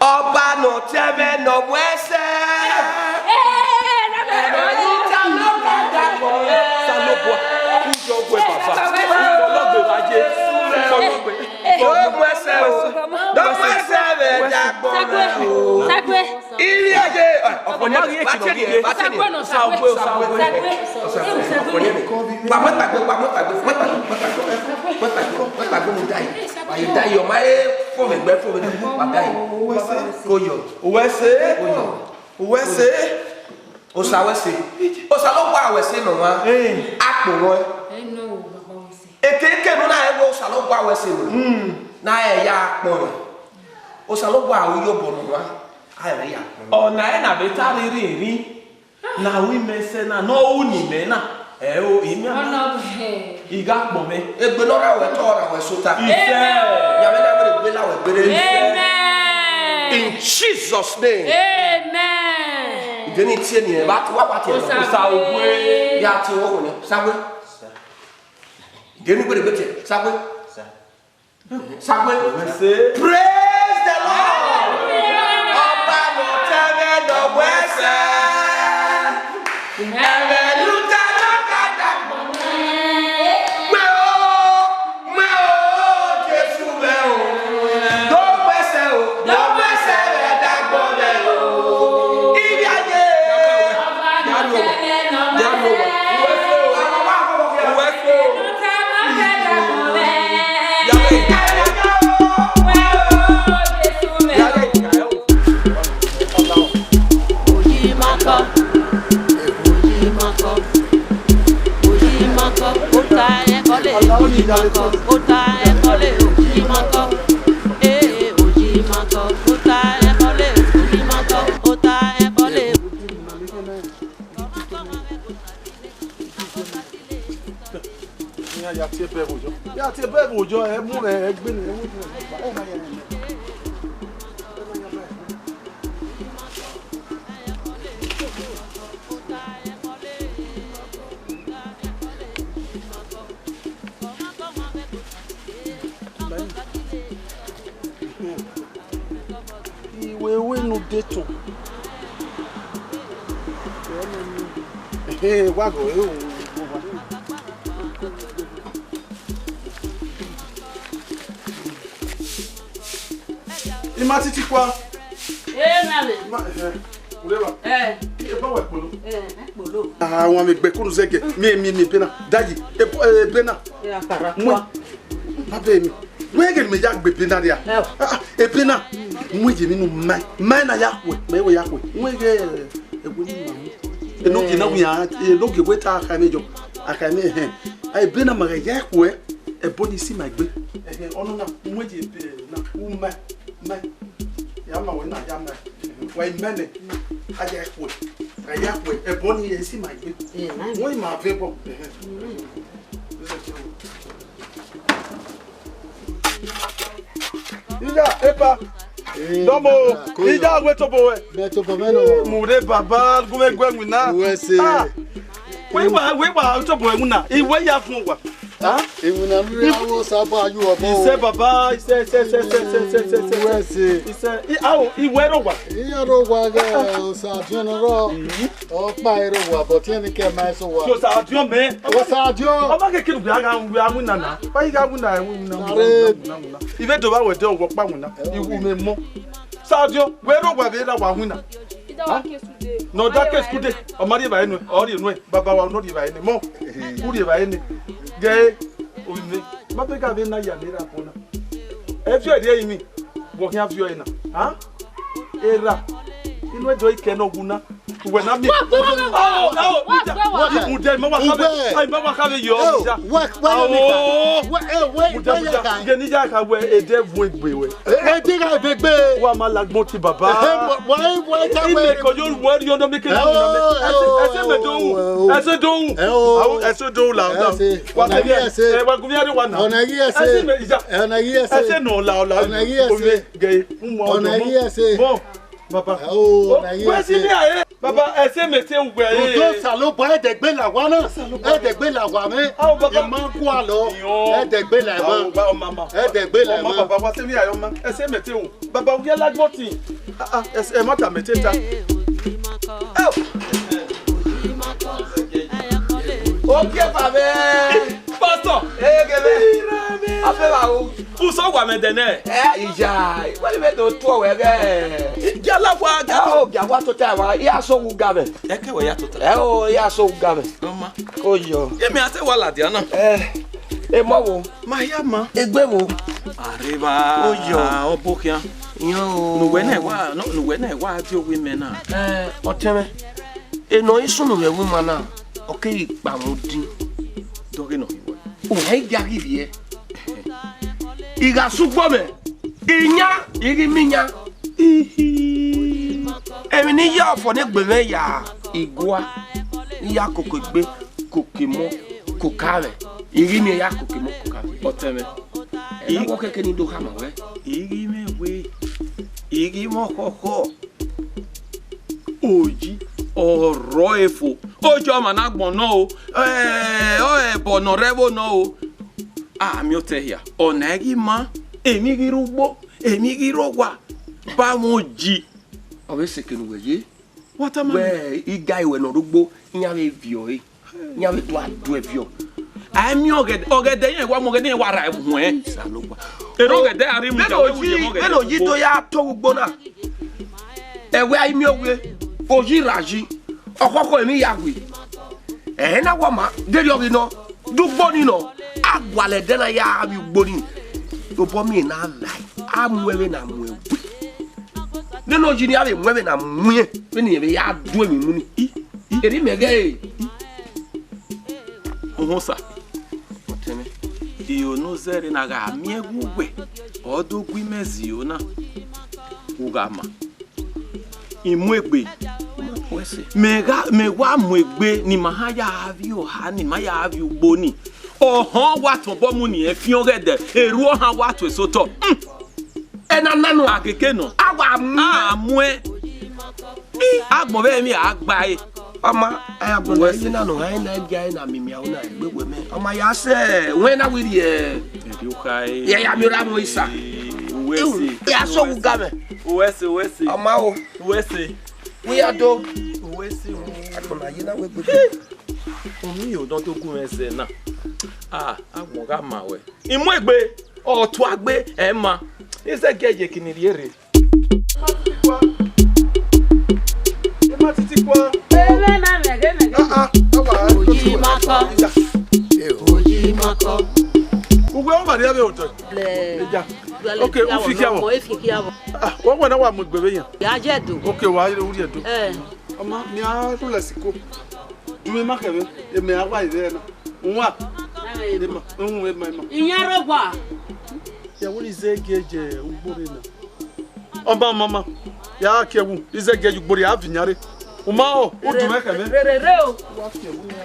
Ọba nọ tẹmwẹ nọ mu ẹsẹ. Ẹmwẹ ne u ta nọ ka dagbọn mwẹ. Osanobua, u yọ wẹ baba. U yọ lọgbe vbe aye. U yọ lọgbe. Do mu ẹsẹ o. Do mu ẹsẹ mwẹ dagbọn mwẹ o. Ivbi aye, ọkpọnọ ghi eki nọ ghi ye. Osa gbe, osa gbe, osa gbe. Osa gbe, osa gbe. Gba mọta gbe, gba mọta gbe, mọta gbe, mọta gbe, mọta gbe, mọta gbe, mu dae. Wa ye dae, ọma e. Fo vbe ẹgbẹ, fo vbe ẹgbẹ, kpata yi. Uwẹ sẹ. Ko yọ. Uwẹ sẹ. Ko yọ. Uwẹ sẹ. Osa wẹ sẹ. Osanobua wẹ sẹ nọ wa. Eh. Akpo wẹ. Ẹ nọ o, baba wẹ sẹ. Eke eke ne u na rẹn wẹ Osanobua wẹ sẹ nọ. Hmm. Na rẹn ya kpọnmwẹ. Osanobua ru iyobọ nọ wa. A rẹn ya kpọnmwẹ. Ọna ẹre na vbe ta rhirhi emwi. Na ru imẹ sẹ na, ne ọ ru ne imẹ na, ẹ o, imẹ. Ọna ọ hẹ. I gha kpọnmwẹ. Egbe ne ọ rra wẹ, te ọ rra wẹ sota. Isẹ. Ya vbe na wẹ egbe la wẹ gbere. Amen. In Jesus' name. Amen. Ide ni tie ni, ẹ, wa, wa, wa tie. Osa. Osa ogbe. Ya tie wo ne. Sagbe. Ide ni gbere gbe tie. Sagbe. Sagbe. Praise the Lord. Ọba ne ọ ta ẹmwẹ ne ọ wẹ sẹ. Ẹmwẹ ne u ta ne ọ ka da. Mẹ o, mẹ o, Jesu mẹ o. Do wẹ sẹ o, do wẹ sẹ vbe ẹdagbọn mẹ o. Ivia ye. Oyi ma kọ, oyi ma kọ, oyi ma kọ, ota ẹkọ le, oyi ma kọ, ota ẹkọ le, oyi ma kọ, ee, oyi ma kọ, ota ẹkọ le, oyi ma kọ, ota ẹkọ le. Iran ya tie ẹbẹ vbe ojọ. Ya tie ẹbẹ vbe ojọ, ẹ mu rẹ, ẹ gbe ne, ẹ mu rẹ. Iwe, iwe ne u de tọn. Ehe, wa gọ, e o, o, o, wa. I ma titi kua. Eh, nana. I ma, ehe, u rre evba? Eh. I, eba wẹ kpolo. Eh, kpolo. Ah, wan me gbe kunu zẹgẹ. Mi, mi, mi, ebe na. Dayi, ebe, ebe na. Eh, akara kua. Mu. Abe mi. Wẹ ghe ne mẹ ya gbe ebe na ria. Eh. Ah, ah, ebe na. Mu ye mi nu mai. Mai na ya khuẹ. Mai wẹ ya khuẹ. Wẹ ghe, eh, ẹwe ni ma mu. Enogie na wian, enogie wẹ ta akha mẹ yọ. Akha mẹ hẹn. A ebe na ma gha ya khuẹ. Ẹbọ ni si ma egbe. Ẹhẹn, ọnọna, mu ye ebe na. U mai, mai. Ya ma wẹ na, ya mai. Wa i mai nẹ. A ya khuẹ. A ya khuẹ. Ẹbọ ni si ma egbe. Eh, mai. Wẹ ma vẹ bọ. Ẹhẹn. Iya, epa. Eh, Dọmọ, ko yọ. Iya, wẹ tobọ wẹ. Bẹ tobọ mẹ nọ. Mu rre baba, gu mwẹ gu ẹwin na. Uwẹ sẹ. Ah. Wẹ wa, wẹ wa, tobọ ẹwin na. Iwẹ ya fun wa. Ah? Iwẹ na mi ra wo sa ba yu ọbọ. Isẹ baba, isẹ, isẹ, isẹ. Uwẹ sẹ. Isẹ, i, ao, iwẹ ro wa. Iya ro wa gẹ, osa diọn rọ. Mhm. Ọkpa ero wa, but yẹn ni kẹ ma eso wa. So sa diọn mẹ. Osa diọn. Ọba keke nu gha gha winna na. Ba i gha winna, winna, winna, winna, winna. Ivẹ do ba wẹ de ọwọ kpa winna. Iwu mẹ mọ. Sa diọn, wẹ ro wa vbe ra wa winna. Nọ da ke skude. Ọ ma rri evbare nuẹ, ọ rri nuẹ. Baba wa nọ rri evbare nẹ. Mọ. U rri evbare nẹ. Gẹ, o ni. Ma be ga vbe na ya ne ra kona. Ẹ viọ ẹre ẹrinmwi, vbe ọ khian viọ ẹre na? A? Erha, inu ẹdẹ ọre I kẹ ne ọ wu na. Uwẹ na miẹn. Wa gbe wa gbe. Ao, ao, wa gbe wa. Mudia, ma wa kha vbe, ai, ma wa kha vbe yọ, mudia. Wa, wa ya mi ka. Ao. Wa, eh, wa, mudia, wa ya mudia ka. Ghe ne I ya kha wẹ, edẹ vuọn egbe wẹ. Eh, eh, de gha vbe gbe. Wa ma la agbọn ti baba. Eh, eh, wa, wa, wa, ja wẹ. Ine ko yo wẹ, yo no mi ke na. Ẹse, ẹse mẹ do wu. Ẹse do wu. Ao, ẹse do wu la, la. Ẹse. Wa ke ẹse. Eh, wa gu mi are wa na. Ọna yi ẹse. Ẹse mẹ, ija. Ọna yi ẹse. Ẹse nọ la, la. Ọna yi ẹse. Omi gẹ, mo mọ ọdọ mọ. Ọna yi ẹse. Mọ, baba. Ao, ọna yi ẹse. Wẹ si mi are. Baba, ẹse mẹ te wẹ. Odo Osanobua ẹdẹgbe la wa na. Ẹdẹgbe la wa mẹ. Ao, baba. Ẹ ma gua lọ. Ẹdẹgbe la ma. Ao, ba, ọma ma. Ẹdẹgbe la ma. Ọma baba, wa se mi are ọma. Ẹse mẹ te wẹ. Baba, u ya la gbọtin. Ah, ah, ẹse, ẹ ma ta mẹ te ta. Ẹ o. Ogie vavẹ. Pastor. Egele. Afẹ la o. Usọ wa mẹ dẹ nẹ. Ẹ, iya, wẹ ni mẹ do tuọ wẹ gẹ. Gia la wa, gia. Ẹ o, gia wa tota wa, ya so wu ga mẹ. Ẹ kẹ wẹ ya tota. Ẹ o, ya so wu ga mẹ. Ọma. Ko yọ. Emi a te wa ladian na. Ẹ, emọ wo. Ma hia ma. Egbe wo. Areva. Oyo. Ọbokhian. Yo. Ne uwẹ na wa, ne uwẹ na wa die owa imẹ na. Eh, ọtẹn mwẹ. Enọ i sunu vbe ẹvbo ima na, ọ keghi kpa mwẹ odin. Dọghe nọ. Uwẹ i dia ghi rhie. I gha sẹ ugbo mwẹ, I yan, I ghi miẹn iyan. Emwi ne I ya ọfọ ne egbe mwẹ ya igua, ne I ya koko egbe, koko emọ, koko amwẹ, I ghi miẹn ya koko emọ, koko amwẹ. Ọtẹn mwẹ. Ẹ na wọ kẹkẹ ne I do khama wẹ. I ghi mwẹ wẹ, I ghi mwẹ ọkhọkhọ. Oyi, ọ rrọọ efo. Oyi ọmwa ne agbọn nọ o. Ẹ, ọ ẹbọ ne ọ rre ẹvbo nọ o. A miẹn otọ hia. Ọna i ghi ma, emwi ghi rre ugbo, emwi ghi rre owa. Ba mwẹ oyi. Ọ vbe sẹ ekene uwẹ ye. Wẹ I ga iwẹ ne ọ rre ugbo, iran vbe viọ ẹre. Iran vbe do a do ẹviọ. A i miẹn ọghẹdẹ, ọghẹdẹ iran wa mu, ọghẹdẹ iran wa ra ẹvbo huẹn. Osanobua. Erha ọghẹdẹ a rhie mu. Vbene oyi, vbene oyi do ya to vbe ugbo na. Ẹwe a i miẹn owe, oyi ra yi, ọkhọkhọ emwi ya we. Ẹre na wọ ma, deghẹ ọ ghi nọ, de ugbo ni nọ, a gualọ ẹdẹ na ya vbe ugbo ni. Tobọ miẹn na lae, a mu ẹmwẹ na mu ẹwe. Nene oyi ni a vbe mu ẹmwẹ na mu ẹn, vbene irẹn vbe ya du emwi mu ni. Erha imẹ ghẹ ẹre. Uhunmwu osa. Ọtẹn mwẹ. Iro ne u zẹre na gha miẹn gu uwẹ, ọ do gu imẹ zẹ iro na, u gha ma. I mu egbe. Mẹ gha, mẹ wa mu egbe ne ima ha ya vbiẹ oha, ne ima ya vbiẹ ugbo ni. Ọhọn wa tọn obọ mu ne irẹn fian ọghẹdẹ, erhu ọhan wa tuẹ sẹ otọ. Hmm. Ena nanu. A keke nọ. A wa mu. A mu ẹn. Agbọn vbe emwi a gba ẹre. Ọ ma, a ya gbọn na, uwẹ sẹ. Emwi na nọ, a na gia ẹre na mimi aro na egbe wẹ mẹ. Ọ ma ya sẹ, wẹ na wẹ rhie. Ẹdẹ u kha ẹre. Ya, ya, mi ra mu isa. Uwẹ sẹ. Ya so wu ga mẹ. Uwẹ sẹ, uwẹ sẹ. Ọ ma o. Uwẹ sẹ. Wi ya do. Uwẹ sẹ. Agbọn na ye na wẹ gbe. Omi yo dọn to gu mwẹ zẹ na. Ah, agbọn gha ma wẹ. I mu egbe, ọ tua gbe, ẹ ma. I zẹ gie ye kini rhie rre. Ẹ ma titi kua. Ẹ ma titi kua. Ẹ ma titi kua. Ẹ ma titi kua. Ah, ah, ẹ wa, ẹ tọtu wẹ. Oyi ma kọ. Oyi ma kọ. Uwe ọ ma rhie vbe otọ. Blẹ. Eja. Okay, u fi kia vbọ. Mo e fi kia vbọ. Ah, wẹ wẹ na wa mu egbe vbe yan. Ya je do. Okay, wa u rhie do. Eh. Ọ ma, ne a rhulẹ sẹ iko. Ju ima khẹ vbe, emẹ a wa ivẹ na. Nwa. Ema, uhun, ema, ema. Iyan rre owa. Ya wẹ ne I zẹ gie ye ugbo rre na. Ọ ma, ọ ma, ọ ma. Ya kie wu, I zẹ gie ye ugbo rre, a viọ iyan rre. U ma o, u du mwẹ khẹ vbe. Rere rre o. Wa kie wu ya.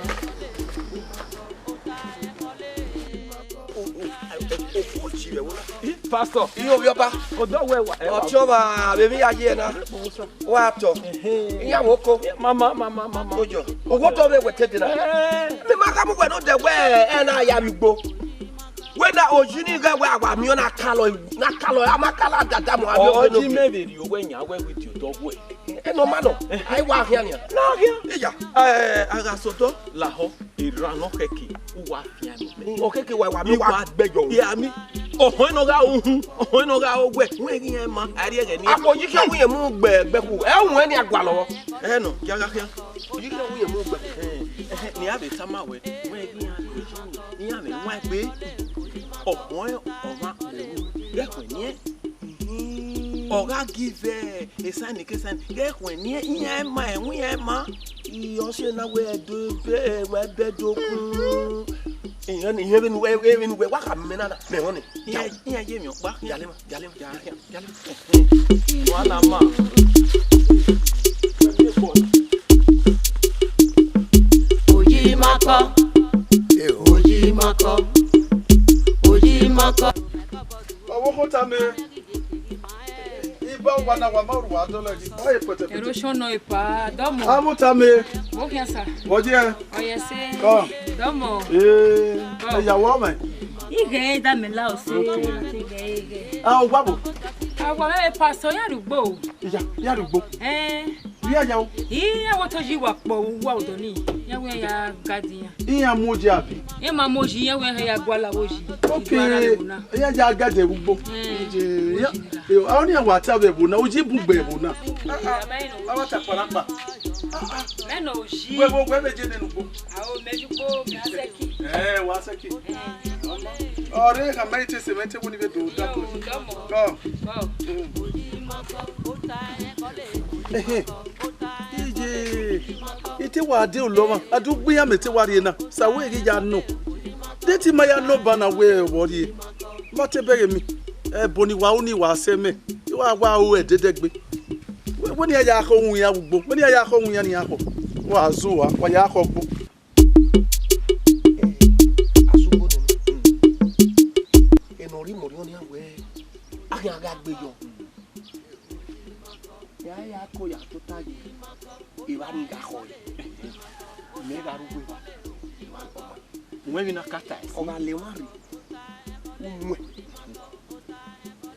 Ih, Pastor. Iye ovbi ọba. Odọ wẹ wa, ẹ wa. Ọtiọnmwa vbe emwi ya ye na. Wa tọ. Ehe. Iyan vbe oko. Mama, mama, mama. Ojo. Owẹ otọ vbe wẹ te de na. Eh. Mẹ ma kha mu wẹ ne odẹ wẹ ẹ na ya vbe ugbo. Wẹ na oyi ni ghẹ wẹ a wa miẹn na kalọ, na kalọ, a ma kalọ adada mu a vbe ugbo. Ọji mẹ vbe rhie owẹ yan wẹ vbe die odọ wẹ. Ẹ nọ ma nọ. Eh. A i wa khian nian. Na khian. Iya. Eh, a gha sẹ odọ lahọ. Erhan ne ọ khẹke, u wa fian nọ mẹ. Ọ khẹke wa, wa mi wa gbẹjọ. Iya mi. Ọhọn nọ gha uhun, ọhọn nọ gha owẹ. Wẹ ghi iran ma, a rhie ẹghẹ ni. Akpo yi khian wu ye mu gbẹ, gbẹkhu. Ẹ wu ẹni a gualọ. Ẹ nọ, ya gha khian. Yi khian wu ye mu gbẹ. Ẹ, ẹ, ne a vbe tama wẹ, wẹ ghi iran, iran vbe wan egbe. Ọhọn ọmwa, ghẹ khuẹ niẹn. Ọ gha give, eh, sign ke sign. Ghẹ khuẹ niẹn, iran ma, ẹwẹ iran ma. I ọ si na wẹ do be, wẹ bẹ do kun. Iran, iran vbene uwẹ, vbene uwẹ, wa kha mẹ na na, mẹ họn nẹ. Iran, iran ye emwi ọkpa. Jale ma, jale ma, jale ma, jale ma. Wa na ma. Oyi ma kọ. Oyi ma kọ. Oyi ma kọ. Ọvbokhan tama. Iba uwa na wa ma rua dọlọ ghi. Aye pẹtẹpẹtẹ. Ero shọ nọ epa, dọmọ. Amu tama. Mo khian sa. Wọ je. Ọyẹ se. Kọ. Dọmọ. Ee. Kọ. Ẹya wọ mẹ. Ighe da mẹ la o se. Okay. Ighe, ighe. Ah, o wa bo. A wa mẹ pastor ya rugbo. Iya, ya rugbo. Eh. Iya ya o. Iya wo to yi wa kpọ uwa odọ ni. Ya wẹ ya gadi ya. Iran mu oji abi? Ẹ ma mu oji, ẹ wẹ hẹ ya gualọ vbe oji. Okay. Ẹ ya ya gade vbe ugbo. Hmm. Ije, ya, oji nira. Yo, a oni wa ta vbe ẹvbo na, oji bun gbe ẹvbo na. Ah, ah, a wa ta kparakpa. Ah, ah. Mẹ nọ oji. Wẹ, wẹ, wẹ vbe je nene ugbo. A o mẹ ju ugbo, mẹ a sẹki. Eh, wa sẹki. Eh. Ọmọ. Ọre kha mẹ te sẹ mẹ te wẹ ne I vbe do da to. Ehe. Iye, I te wa de olọ mwa, a do gbe iran mẹ te wa rrie na. Sa wẹ ghi ya nọ. De te ima ya nọ ba na wẹ vbe ọ rrie. Ma te bẹghe emwi. Ẹbo ne I wa ru ne I wa sẹ mẹ. I wa wa ru ẹdẹdẹgbe. Wẹ, wẹ ne iran ya khọ uhunmwu iran vbe ugbo. Wẹ ne iran ya khọ uhunmwu iran ne iran khọ. Wa zẹ uwa, wa ya khọ ugbo. Eh, asugbo nọ. Enọ rhie imẹ orhiọn nian wẹẹ, a khian gha gbe yọ. Ya ya ko ya tota ye, evba ni gha khọe. Mẹ gha ru uwu evba, evba ni kpọnma. Wẹ vbe na kata ẹse. Ọ gha le emwa rre, u muẹn.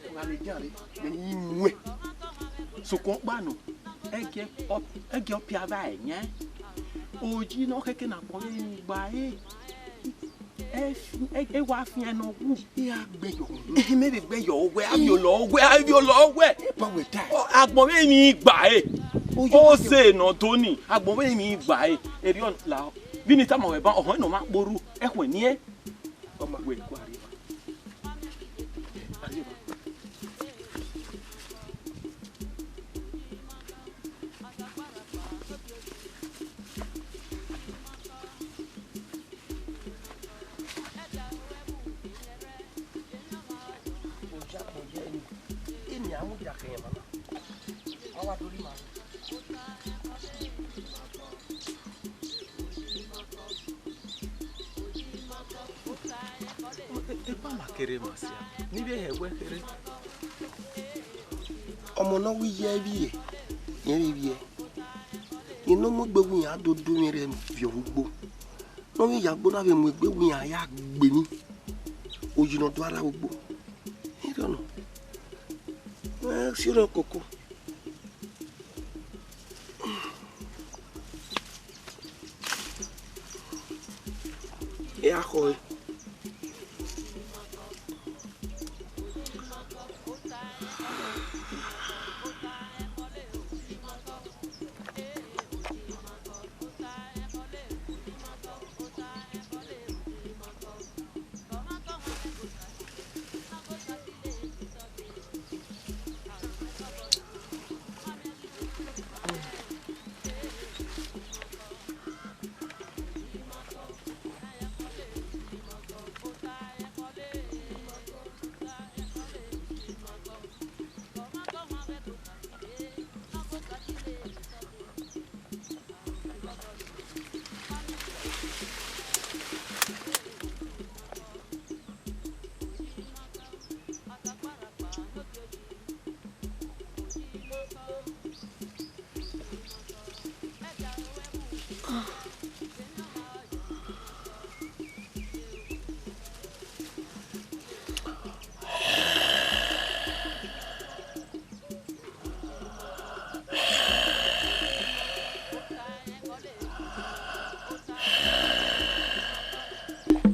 Ọ gha le ejan rre, mẹ ni muẹn. Sokpan ọkpa nọ, ẹgiẹ ọ, ẹgiẹ ọ pia vba ẹyẹn. Oyi ne ọ khẹke ne agbọn vbe emwi gba ẹre. Ẹ fi-, ẹ, ẹ wa fian nọ wu. I gha gbe yọ. Ehe, mẹ vbe gbe yọ owẹ, a vbiolọ owẹ, a vbiolọ owẹ. Ipa wẹ ta. Ọ, agbọn vbe emwi gba ẹre. Oyo, oyo. Ose nọ do ni, agbọn vbe emwi gba ẹre. Erriọ la, vbene I tama ruẹ ban, ọhọn nọ ma kporhu, ẹkhuẹn niẹn. Ọ ma wẹ gua rrie evba. Rrie evba. Oya, oya, eni, eni a mudia khẹ emwa na. A wa do rhie ima. Epa ma kere ma sia, ne I vbe hẹ wẹ kherhe. Ọmọ ne ọ wẹ iye ẹvbiẹ, rẹn vbe vbiẹ. Rẹn ne ọ mu egbe wẹ iran do du emwi rẹ viọ vbe ugbo. Ne ọ ghi ya gbe na vbe mu egbe wẹ iran ya gbe emwi. Oyi ne ọ do ara vbe ugbo. Erriọ nọ. Ẹ si orhiọn koko. Ẹ a khọe.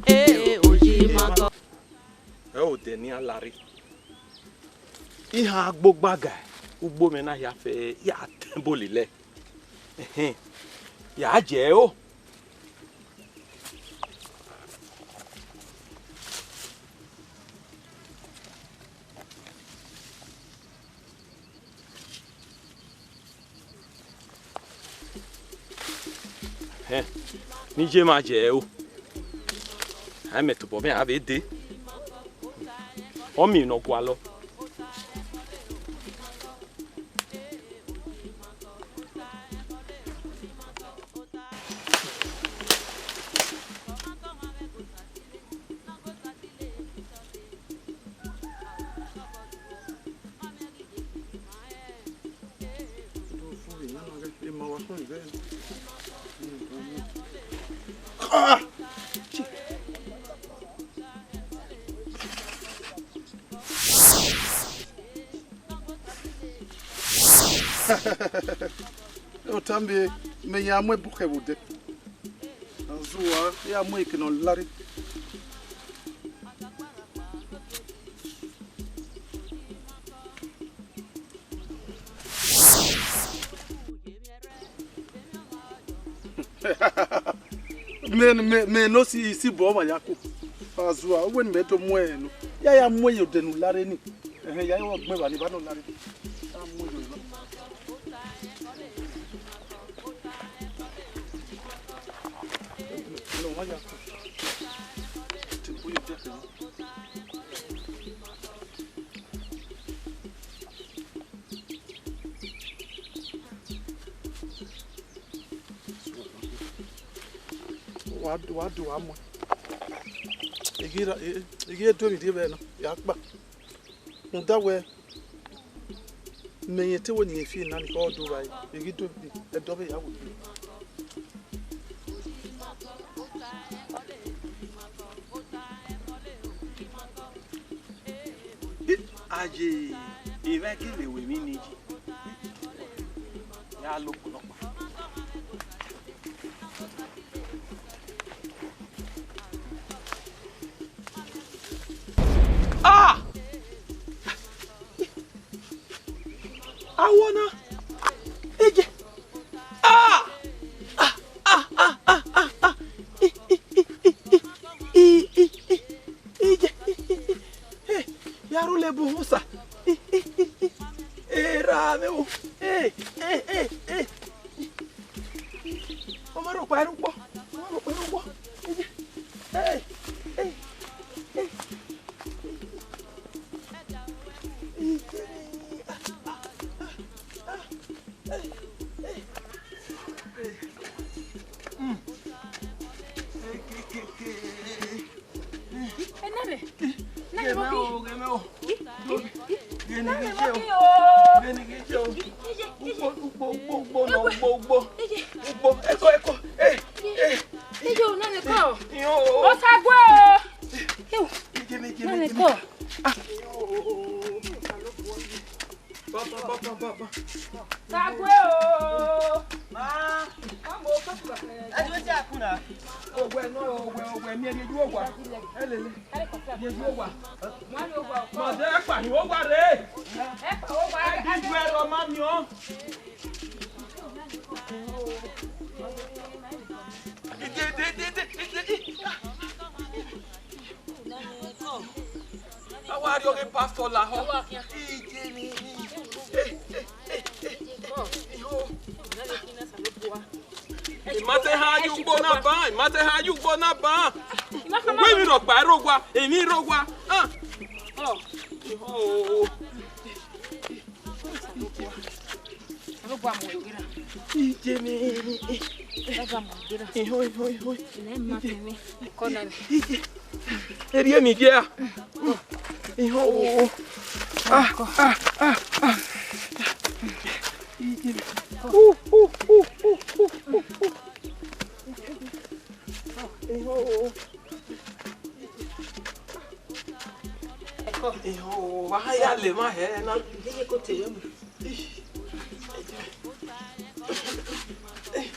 Ee, oyi ma kọ. Ẹ odẹ ne iran la rre. Iran gbogba ga ugbo mwẹ na hia fẹ, ya tẹn ebo lelẹ. Ẹhẹn, ya jẹ ẹre o. Ẹhẹn, ne I ye ma jẹ ẹre o. A i mẹ tobọ mwẹ a vbe dee. Ọ miẹn ne ọ gualọ. Ah! Ọ tama mẹ, mẹ ya mu ẹbokẹ vbe odẹ. Azua, ya mu eke ne ọ la rre. Mẹ, mẹ, mẹ ne ọ si, si bọ ọmwa ya ku. Azua, uwẹ ne imẹ do mu ẹn nọ. Ya ya mu ẹn ye odẹ ne u la rre ni. Ẹhẹn, ya i wa gbẹn evba ni, evba ne ọ la rre. Ya mu ẹn ye odẹ. Nọ, wa ya ku. Te bu ye odẹ kẹ. Wa do, wa do, wa mu. I ghi ra, i, I ghi do emwi rhie vbe na, ya kpa. Rhunmwuda wẹẹ, mẹ rẹn te wẹẹ ne irẹn fi na ni, ọ do vba ẹre, I ghi do emwi, ẹdẹ ọ vbe ya wẹ. Aye, emwa gele ru emwi nii yi. Ya lo okpọlọkpa. Ah! Awọ na. Eje. Ah! Ah, ah, ah, ah, ah, ah. I, i, i, i, i, i, i, i, i, i, i. Hey, ya rhulẹ bu husa. I, i, i, i. Era me o. Hey, hey, hey, hey. Ọ ma rhọkpa ẹre ukpọ. Ọ ma rhọkpa ẹre ukpọ. Hey, hey, hey. Enene, nene, ghẹ mẹ o, ghẹ mẹ o. Ghẹ ne ghi je o. Ghẹ ne ghi je o. Ugbo, ugbo, ugbo, ugbo, nọ, ugbo, ugbo. Ugbo, ẹko, ẹko. Eh, eh. Iyo, nene kọ. Iyo. Osague o. Iyo. Ije mi, ije mi, nene ije mi. Kọ. Ah. Iyo. Baba, baba, baba. Sague o. Ma. Ẹ dúró sí àkùnà. Owẹ nọ, owẹ, owẹ, mi ẹ rhie ju owa. Ẹ lele. Rhie ju owa. Ma de pa ni owa re. Ẹ pa owa. Ẹ ghi ju ẹrọ ma miẹn. Ide, ide, ide, ide, ide. A wa rhie ọghe pastor lahọ. Ije ni. Eh, eh, eh, eh, eh. Iho. I ma te ha ye ugbo na ban, I ma te ha ye ugbo na ban. Uwẹ emwi rhọkpa ẹre owa, emwi rre owa. Ah. Iho. Ije ni. Iho, iho, iho. Ije. Erriẹ emwi gie a. Iho. Ah, ah, ah, ah. Ije ni. Uh, uh, uh, uh, uh, uh, uh. Iho. Iho, wa ya le ma hẹ na. Ije ko te wẹ mu.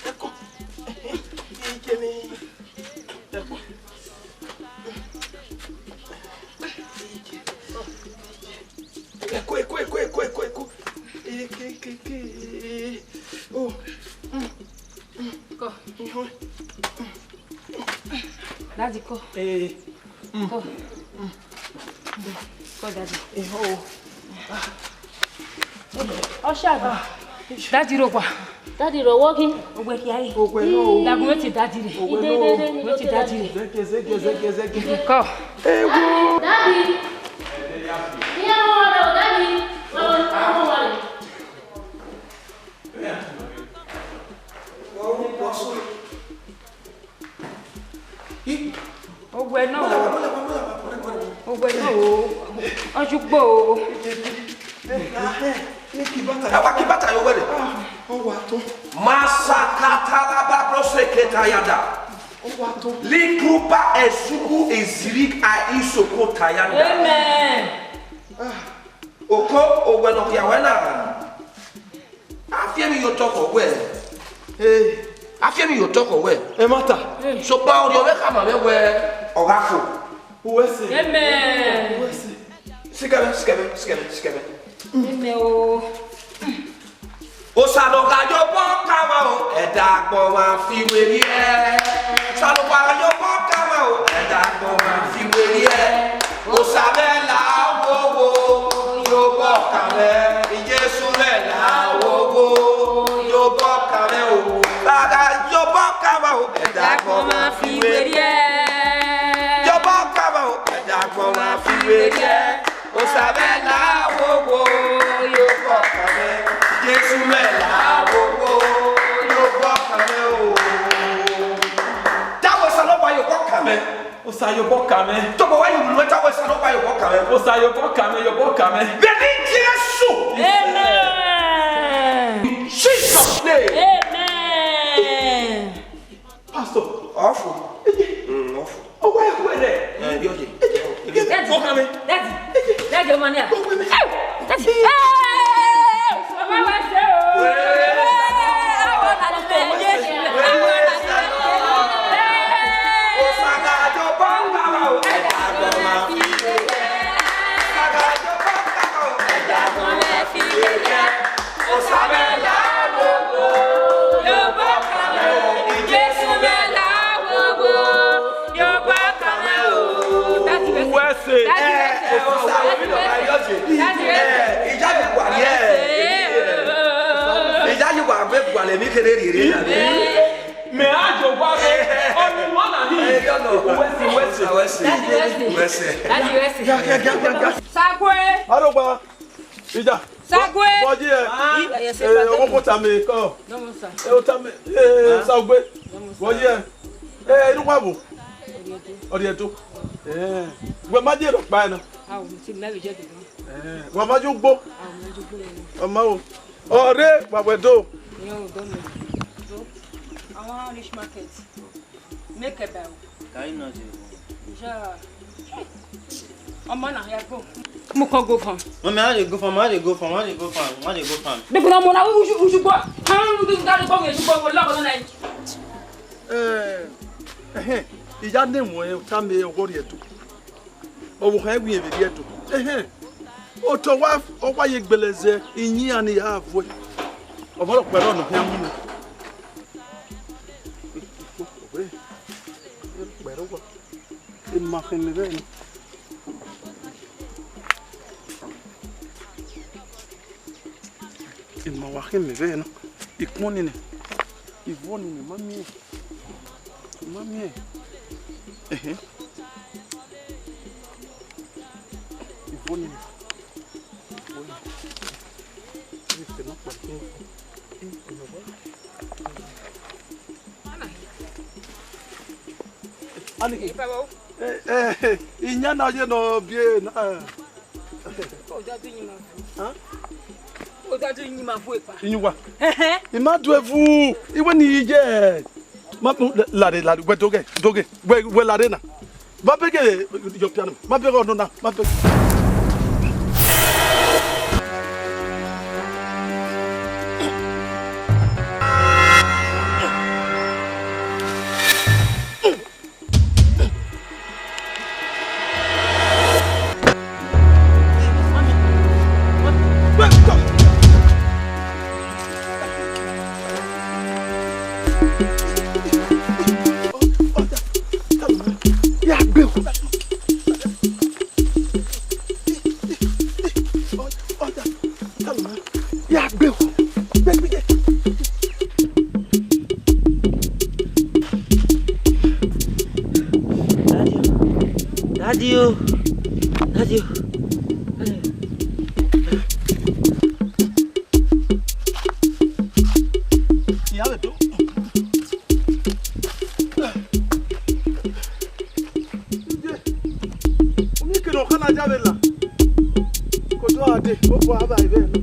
Ẹko. Ije ni. Ẹko. Ẹko, ẹko, ẹko, ẹko, ẹko, ẹko. Eke, eke, eke. Oh. Mm. Kọ. Iho. Daddy, kọ. Eh. Mm. Kọ. Mm. Kọ, daddy. Iho. Ọsha. Daddy rhọkpa. Daddy rhọkpa ghi. Owẹ kha re. Owẹ nọ. Dagun wẹ te daddy rre. Owẹ nọ. Wẹ te daddy rre. Zẹgẹ, zẹgẹ, zẹgẹ, zẹgẹ. Kọ. Ewo. Daddy. Iye ọmọ wa rẹ o, daddy. Ọmọ wa rẹ. Owẹ nọ o. Owẹ nọ o. Ọjugbo o. Ẹ wa ki bata ye owẹ rre. Masakatalaba broseke tayada. Likruba esuku ezirik a isoko tayada. Amen. Oko, owẹ ne ọ khian wẹ na. A fi emwi ye otọ khọ wẹ. Eh. A fi emwi ye otọ khọ wẹ. Ẹmwata. Sokpan orhiọn mwẹ khama mwẹ wẹ ọ gha fo. Uwẹ sẹ. Amen. Uwẹ sẹ. Sikẹmwẹ, sikẹmwẹ, sikẹmwẹ, sikẹmwẹ. Amen o. Osa ne ọ gha ye obọ ka mwa o, ẹdẹ agbọn mwa fi werriẹ. Osa ne ọ gha ye obọ ka mwa o, ẹdẹ agbọn mwa fi werriẹ. Osa mwẹ la wowo, ye obọ kan mwẹ, Jesu mwẹ la wowo, ye obọ kan mwẹ o. Gha gha ye obọ kan mwẹ o, ẹdẹ agbọn ma fi werriẹ. Ye obọ kan mwẹ o, ẹdẹ agbọn ma fi werriẹ. Osa mwẹ la wowo, ye obọ kan mwẹ, Jesu mwẹ la wowo, ye obọ kan mwẹ o. Tama Osanobua ye obọ kan mwẹ. Osa ye obọ kan mwẹ. Tobọ wẹ ye wulẹ, tama Osanobua ye obọ kan mwẹ. Osa ye obọ kan mwẹ, ye obọ kan mwẹ. Vbe eni Jesu. Amen. In Jesus' name. Amen. Pastor. Ọfu. Mm, ọfu. Ọwa ẹkhuẹ rẹ. Eh, yọ ye. Daddy, daddy, daddy, ọmọ ni a. Daddy, hey, ọmọ wa ṣe o. Uwẹ ẹse. Daddy, wẹ ẹse. Daddy, wẹ ẹse. Daddy, wẹ ẹse. Ìyá yìí wà ní ẹ. Ìyá yìí wà gbé gualẹ mi kéré rere na. Mẹ a jọ wa rẹ. Ọni wọn na ni. Uwẹ ẹse, uwẹ ẹse. Daddy, wẹ ẹse. Uwẹ ẹse. Daddy, wẹ ẹse. Gíagíagíagíagíá. Sakwe. Arogba. Ìjà. Sakwe. Vọji ẹ. Ah. Ẹ, ọmọ kò tà mí kọ. Nọmọ sa. Ẹ, o tà mí. Ẹ, Sakwe. Vọji ẹ. Ẹ, inú wa bò. Ọdí ẹ tó. Ẹ, wẹ má jẹ ọkpa ẹ na. Àwọn ti mẹ́rin jẹ́ dùn. Ẹ, wà má jẹ ugbo. Àwọn ọmọ ẹjọ́ gbọ́dọ̀ ni. Ọmọ o. Ọrẹ wà wẹ do. Ìyẹn ò dọ́ mi. Àwọn rich market. Make a bow. Ka i nọ ye. Ja. Ọmọ na ya go. Mo kàn go farm. Mami, I dey go farm, I dey go farm, I dey go farm, I dey go farm. Bíbí náà mo náà wújú wújú gbọ́. Àwọn ọmọ mi dárí gbọ́ mi èjú gbọ́ wọlé ọkọ̀ náà. Ẹ, ẹhẹn, ìyá ne mu ẹ, ta mi ọgọ rẹ do. Ọvbokhan ẹwẹn vbe rhie do. Ẹhẹn. Otọ wa, ọ wa ye gbele zẹ, iyin iran ni ya vuẹ. Ọmọ rẹ ọkpẹrẹ ọnọ khian mu nẹ. Ọkpẹrẹ uwa. Ima khin mẹ vbe nọ. Ima wa khin mẹ vbe nọ. Ikpọn nii nẹ. Ivọ nii nẹ, ma miẹn. Ma miẹn. Ẹhẹn. Ivọ nii nẹ. Ivọ nii. Ivọ nọ kpa khin. Ani. Eh, eh, iyan na ye nọ bie na. Odadu yin ma vu. Hàn? Odadu yin ma vu epa. Iyuwa. Ẹhẹn. I ma du evu. Iwe ni yi je. Ma bu lare, lare, wẹ doghe, doghe. Wẹ, wẹ lare na. Ma bẹghe, your piano. Ma bẹghe ọnọ na. Ma bẹghe. Ya gbe o. Gbe, gbe, gbe. Daddy o. Daddy o. Daddy o. Ìyá rẹ̀ tó. Omi kene ọkọ na ya vbe la. Kodo ade, o bu aba ivẹ na.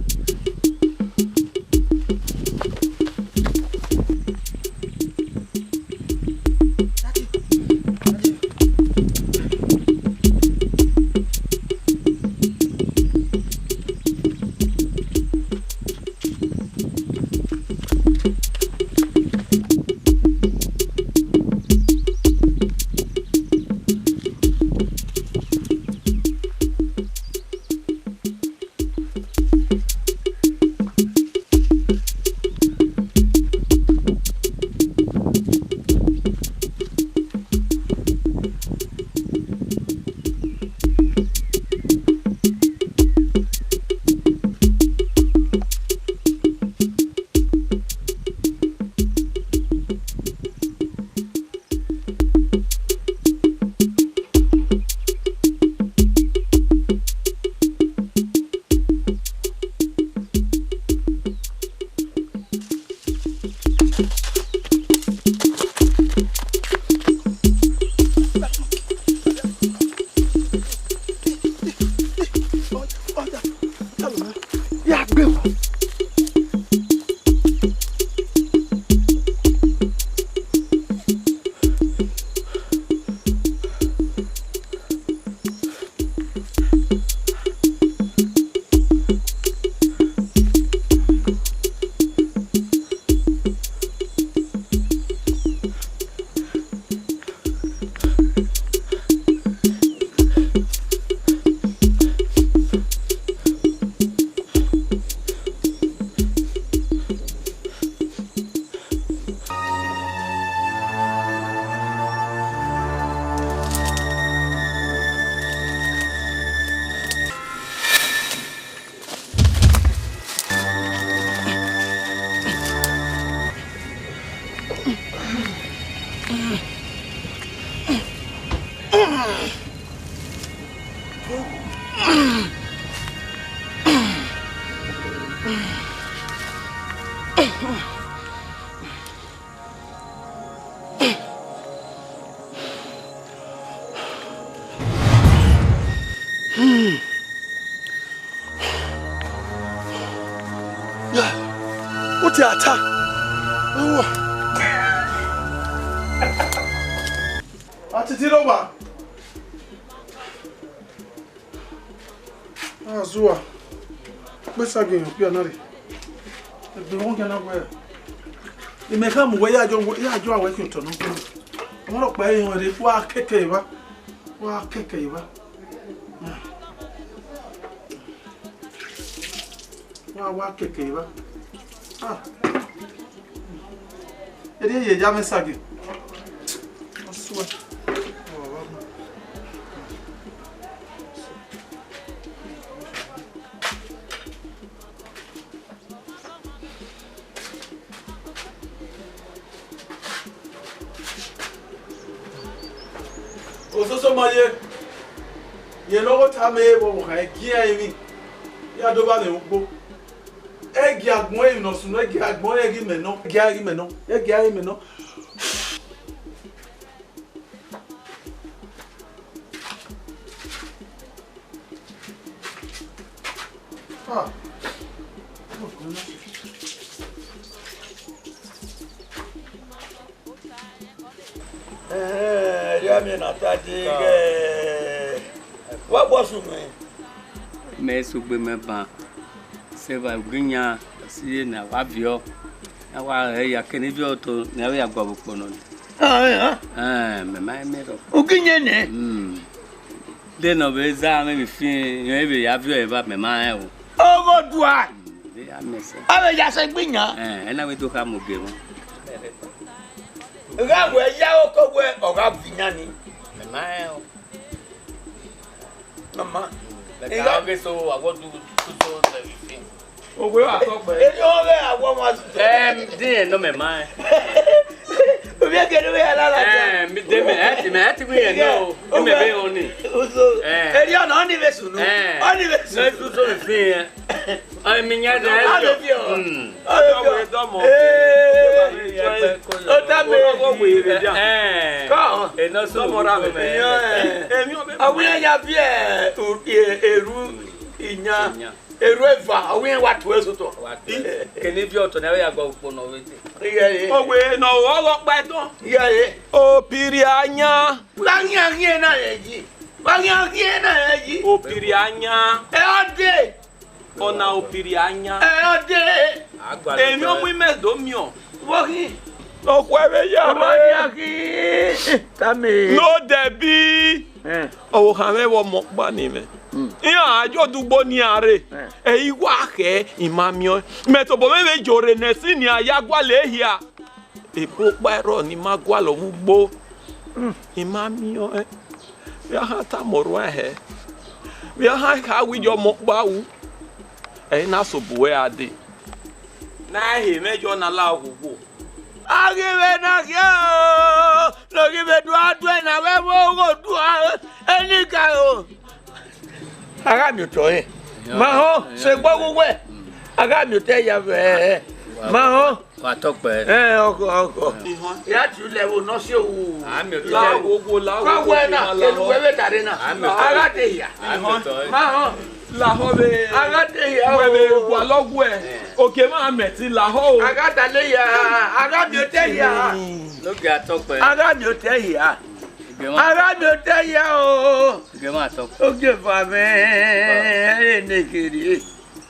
Ya, u tie ata. Uwa. A titi rre owa. Azua, kpesa ghe okpia na rre. Egbe wọn gana wẹ, imẹ khama uwẹ, ya jọ, ya jọ a wẹ khian otọ nọ. Ọmwa rhọkpa ẹre họn rre, wa kẹkẹ evba, wa kẹkẹ evba. Wa, wa kẹkẹ evba. Ah. Erriọ ye ya mwẹ sage. Ọsuẹ. Ososo ma ye, rẹn ne ọ ghe tama ẹre vbe ọvbokhan, ẹ gie iran emwi, iran do vba mwẹ ugbo. Ẹ gie agbọn emwi ne ọ sunu, ẹ gie agbọn rẹn ghi mẹ nọ, ẹ gie a ghi mẹ nọ, ẹ gie a ghi mẹ nọ. Ah. Ẹhẹn, erriọ miẹn ne a ta dee ghẹ. Wa gbọ sunu ẹn. Mẹ sugbe mẹ ban. Sẹ evba ugiyan, ọ si ye ne a wa viọ. A wa rẹn ya kene viọ to ne a vbe ya gua vbe ukpọnọ ni. Ah, ẹn, ah. Ẹn, mẹ ma mẹ rọ. Ugiyan nẹ? Hmm. De ne ọ vbe za mwẹ vbe fian, rẹn vbe ya viọ eva, mẹ ma rẹn o. Ọghe odua. Hmm, de ya mẹ sẹ. A vbe ya sẹ egbe yan. Ẹn, ẹ na vbe do kha mu ogie mwa. Gha wẹ ya oko wẹ ọ gha viọ iyan ni. Mẹ ma rẹn o. Mama. Mẹ ka ghe so, I want to do so everything. Owe wa tọ gbẹ. Eni ọ ghẹ awọ ọmwa zẹ. Ẹm, din ẹ nọ mẹ ma ẹ. Ovbi ẹkẹ ne ovbi ẹre lala dia. Ẹm, mi de mẹ, ẹ ti mẹ, ẹ ti wí yẹn nọ o. Mẹ be họn ni. Uzo. Ẹm. Eri ọna, ọni vbe sunu. Ẹm. Ọni vbe sunu. Let's do so the thing, ẹn. Ọ mi yan na. Ọ vbe viọ. Mm. Ọ vbe viọ. Ee. Ọ ta mẹ. Ẹm. Kọ. Ẹ nọ so. Ọmọ ra mẹ. Ẹm. Ọ wẹ ya viẹ, e, eru iyan. Iyan. Erhu eva, ọ wẹ iran wa tue sotọ. Wa tue. Kene viọ otọ ne a vbe ya gua ukpo nọ vbe te. Iye, iye. Owe ne ọ ghe ọkpa ẹdọn. Iye, iye. Opiri ayan. Wa khian khian na rẹ yi. Wa khian khian na rẹ yi. Opiri ayan. Ẹ ọ dee. Ọna opiri ayan. Ẹ ọ dee. Emwi ọmọ imẹ do miọn. Vbọ khin? Okhuo ẹvbe ya. Vbọ rre. Khian khian. Tame. No dẹbi. Ẹn. Ọvbokhan mwẹ vbe ọmọ ọkpa ni mwẹ. Hmm. Iran a yo dugbo ne iran rre. Ẹn. Ẹ i wa khẹ, I ma miẹn ọẹn. Mẹ tobọ mwẹ vbe ye orre ne ẹsin ne iran ya gualọ ehia. Ebo ọkpa ẹrọ ne I ma gualọ vbe ugbo. Hmm. I ma miẹn ọẹn. Vbe a han tama orhuan hẹ? Vbe a han kha wẹ I ye ọmọ ọkpa ru? Ẹ i na sobọ uwẹ gha dee. Ne a he mwẹ yọ na la oghogho. A ghi vbe na khian o, ne ọ ghi vbe do a duẹ na vbe ẹvbo oghẹ odua, enikaro. A gha miẹn otọ rẹn. Ma họn, sẹ egbe ọghe uwẹ. A gha miẹn otọ ya vbe. Ma họn. Wa tọ kpẹ. Ẹ, ọkọ, ọkọ. Ya tu lẹ vbe nọ si owu. A miẹn otọ. La oghogho, la oghogho. Ka wẹ na, kelu wẹ vbe tare na. A miẹn otọ. A gha te hia. A miẹn otọ. Ma họn. Lahọ vbe. A gha te hia o. Wẹ vbe gualọ guẹ. Oke ma mẹ ti lahọ o. A gha ta le hia. A gha miẹn otọ hia. Oke a tọ kpẹ. A gha miẹn otọ hia. Igbe ma. A gha miẹn otọ hia o. Igbe ma tọ kpẹ. Oke va mwẹ. Ẹ ne kherhe.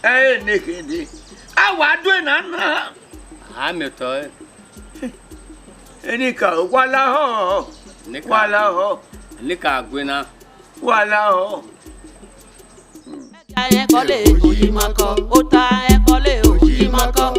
Ẹ ne kherhe. A wa due na na. A miẹn otọ ẹre. Enikaro, wa lahọ. Enikaro. Wa lahọ. Enikaro gue na. Wa lahọ. Ẹkọlẹ oyi ma kọ, ota ẹkọlẹ oyi ma kọ.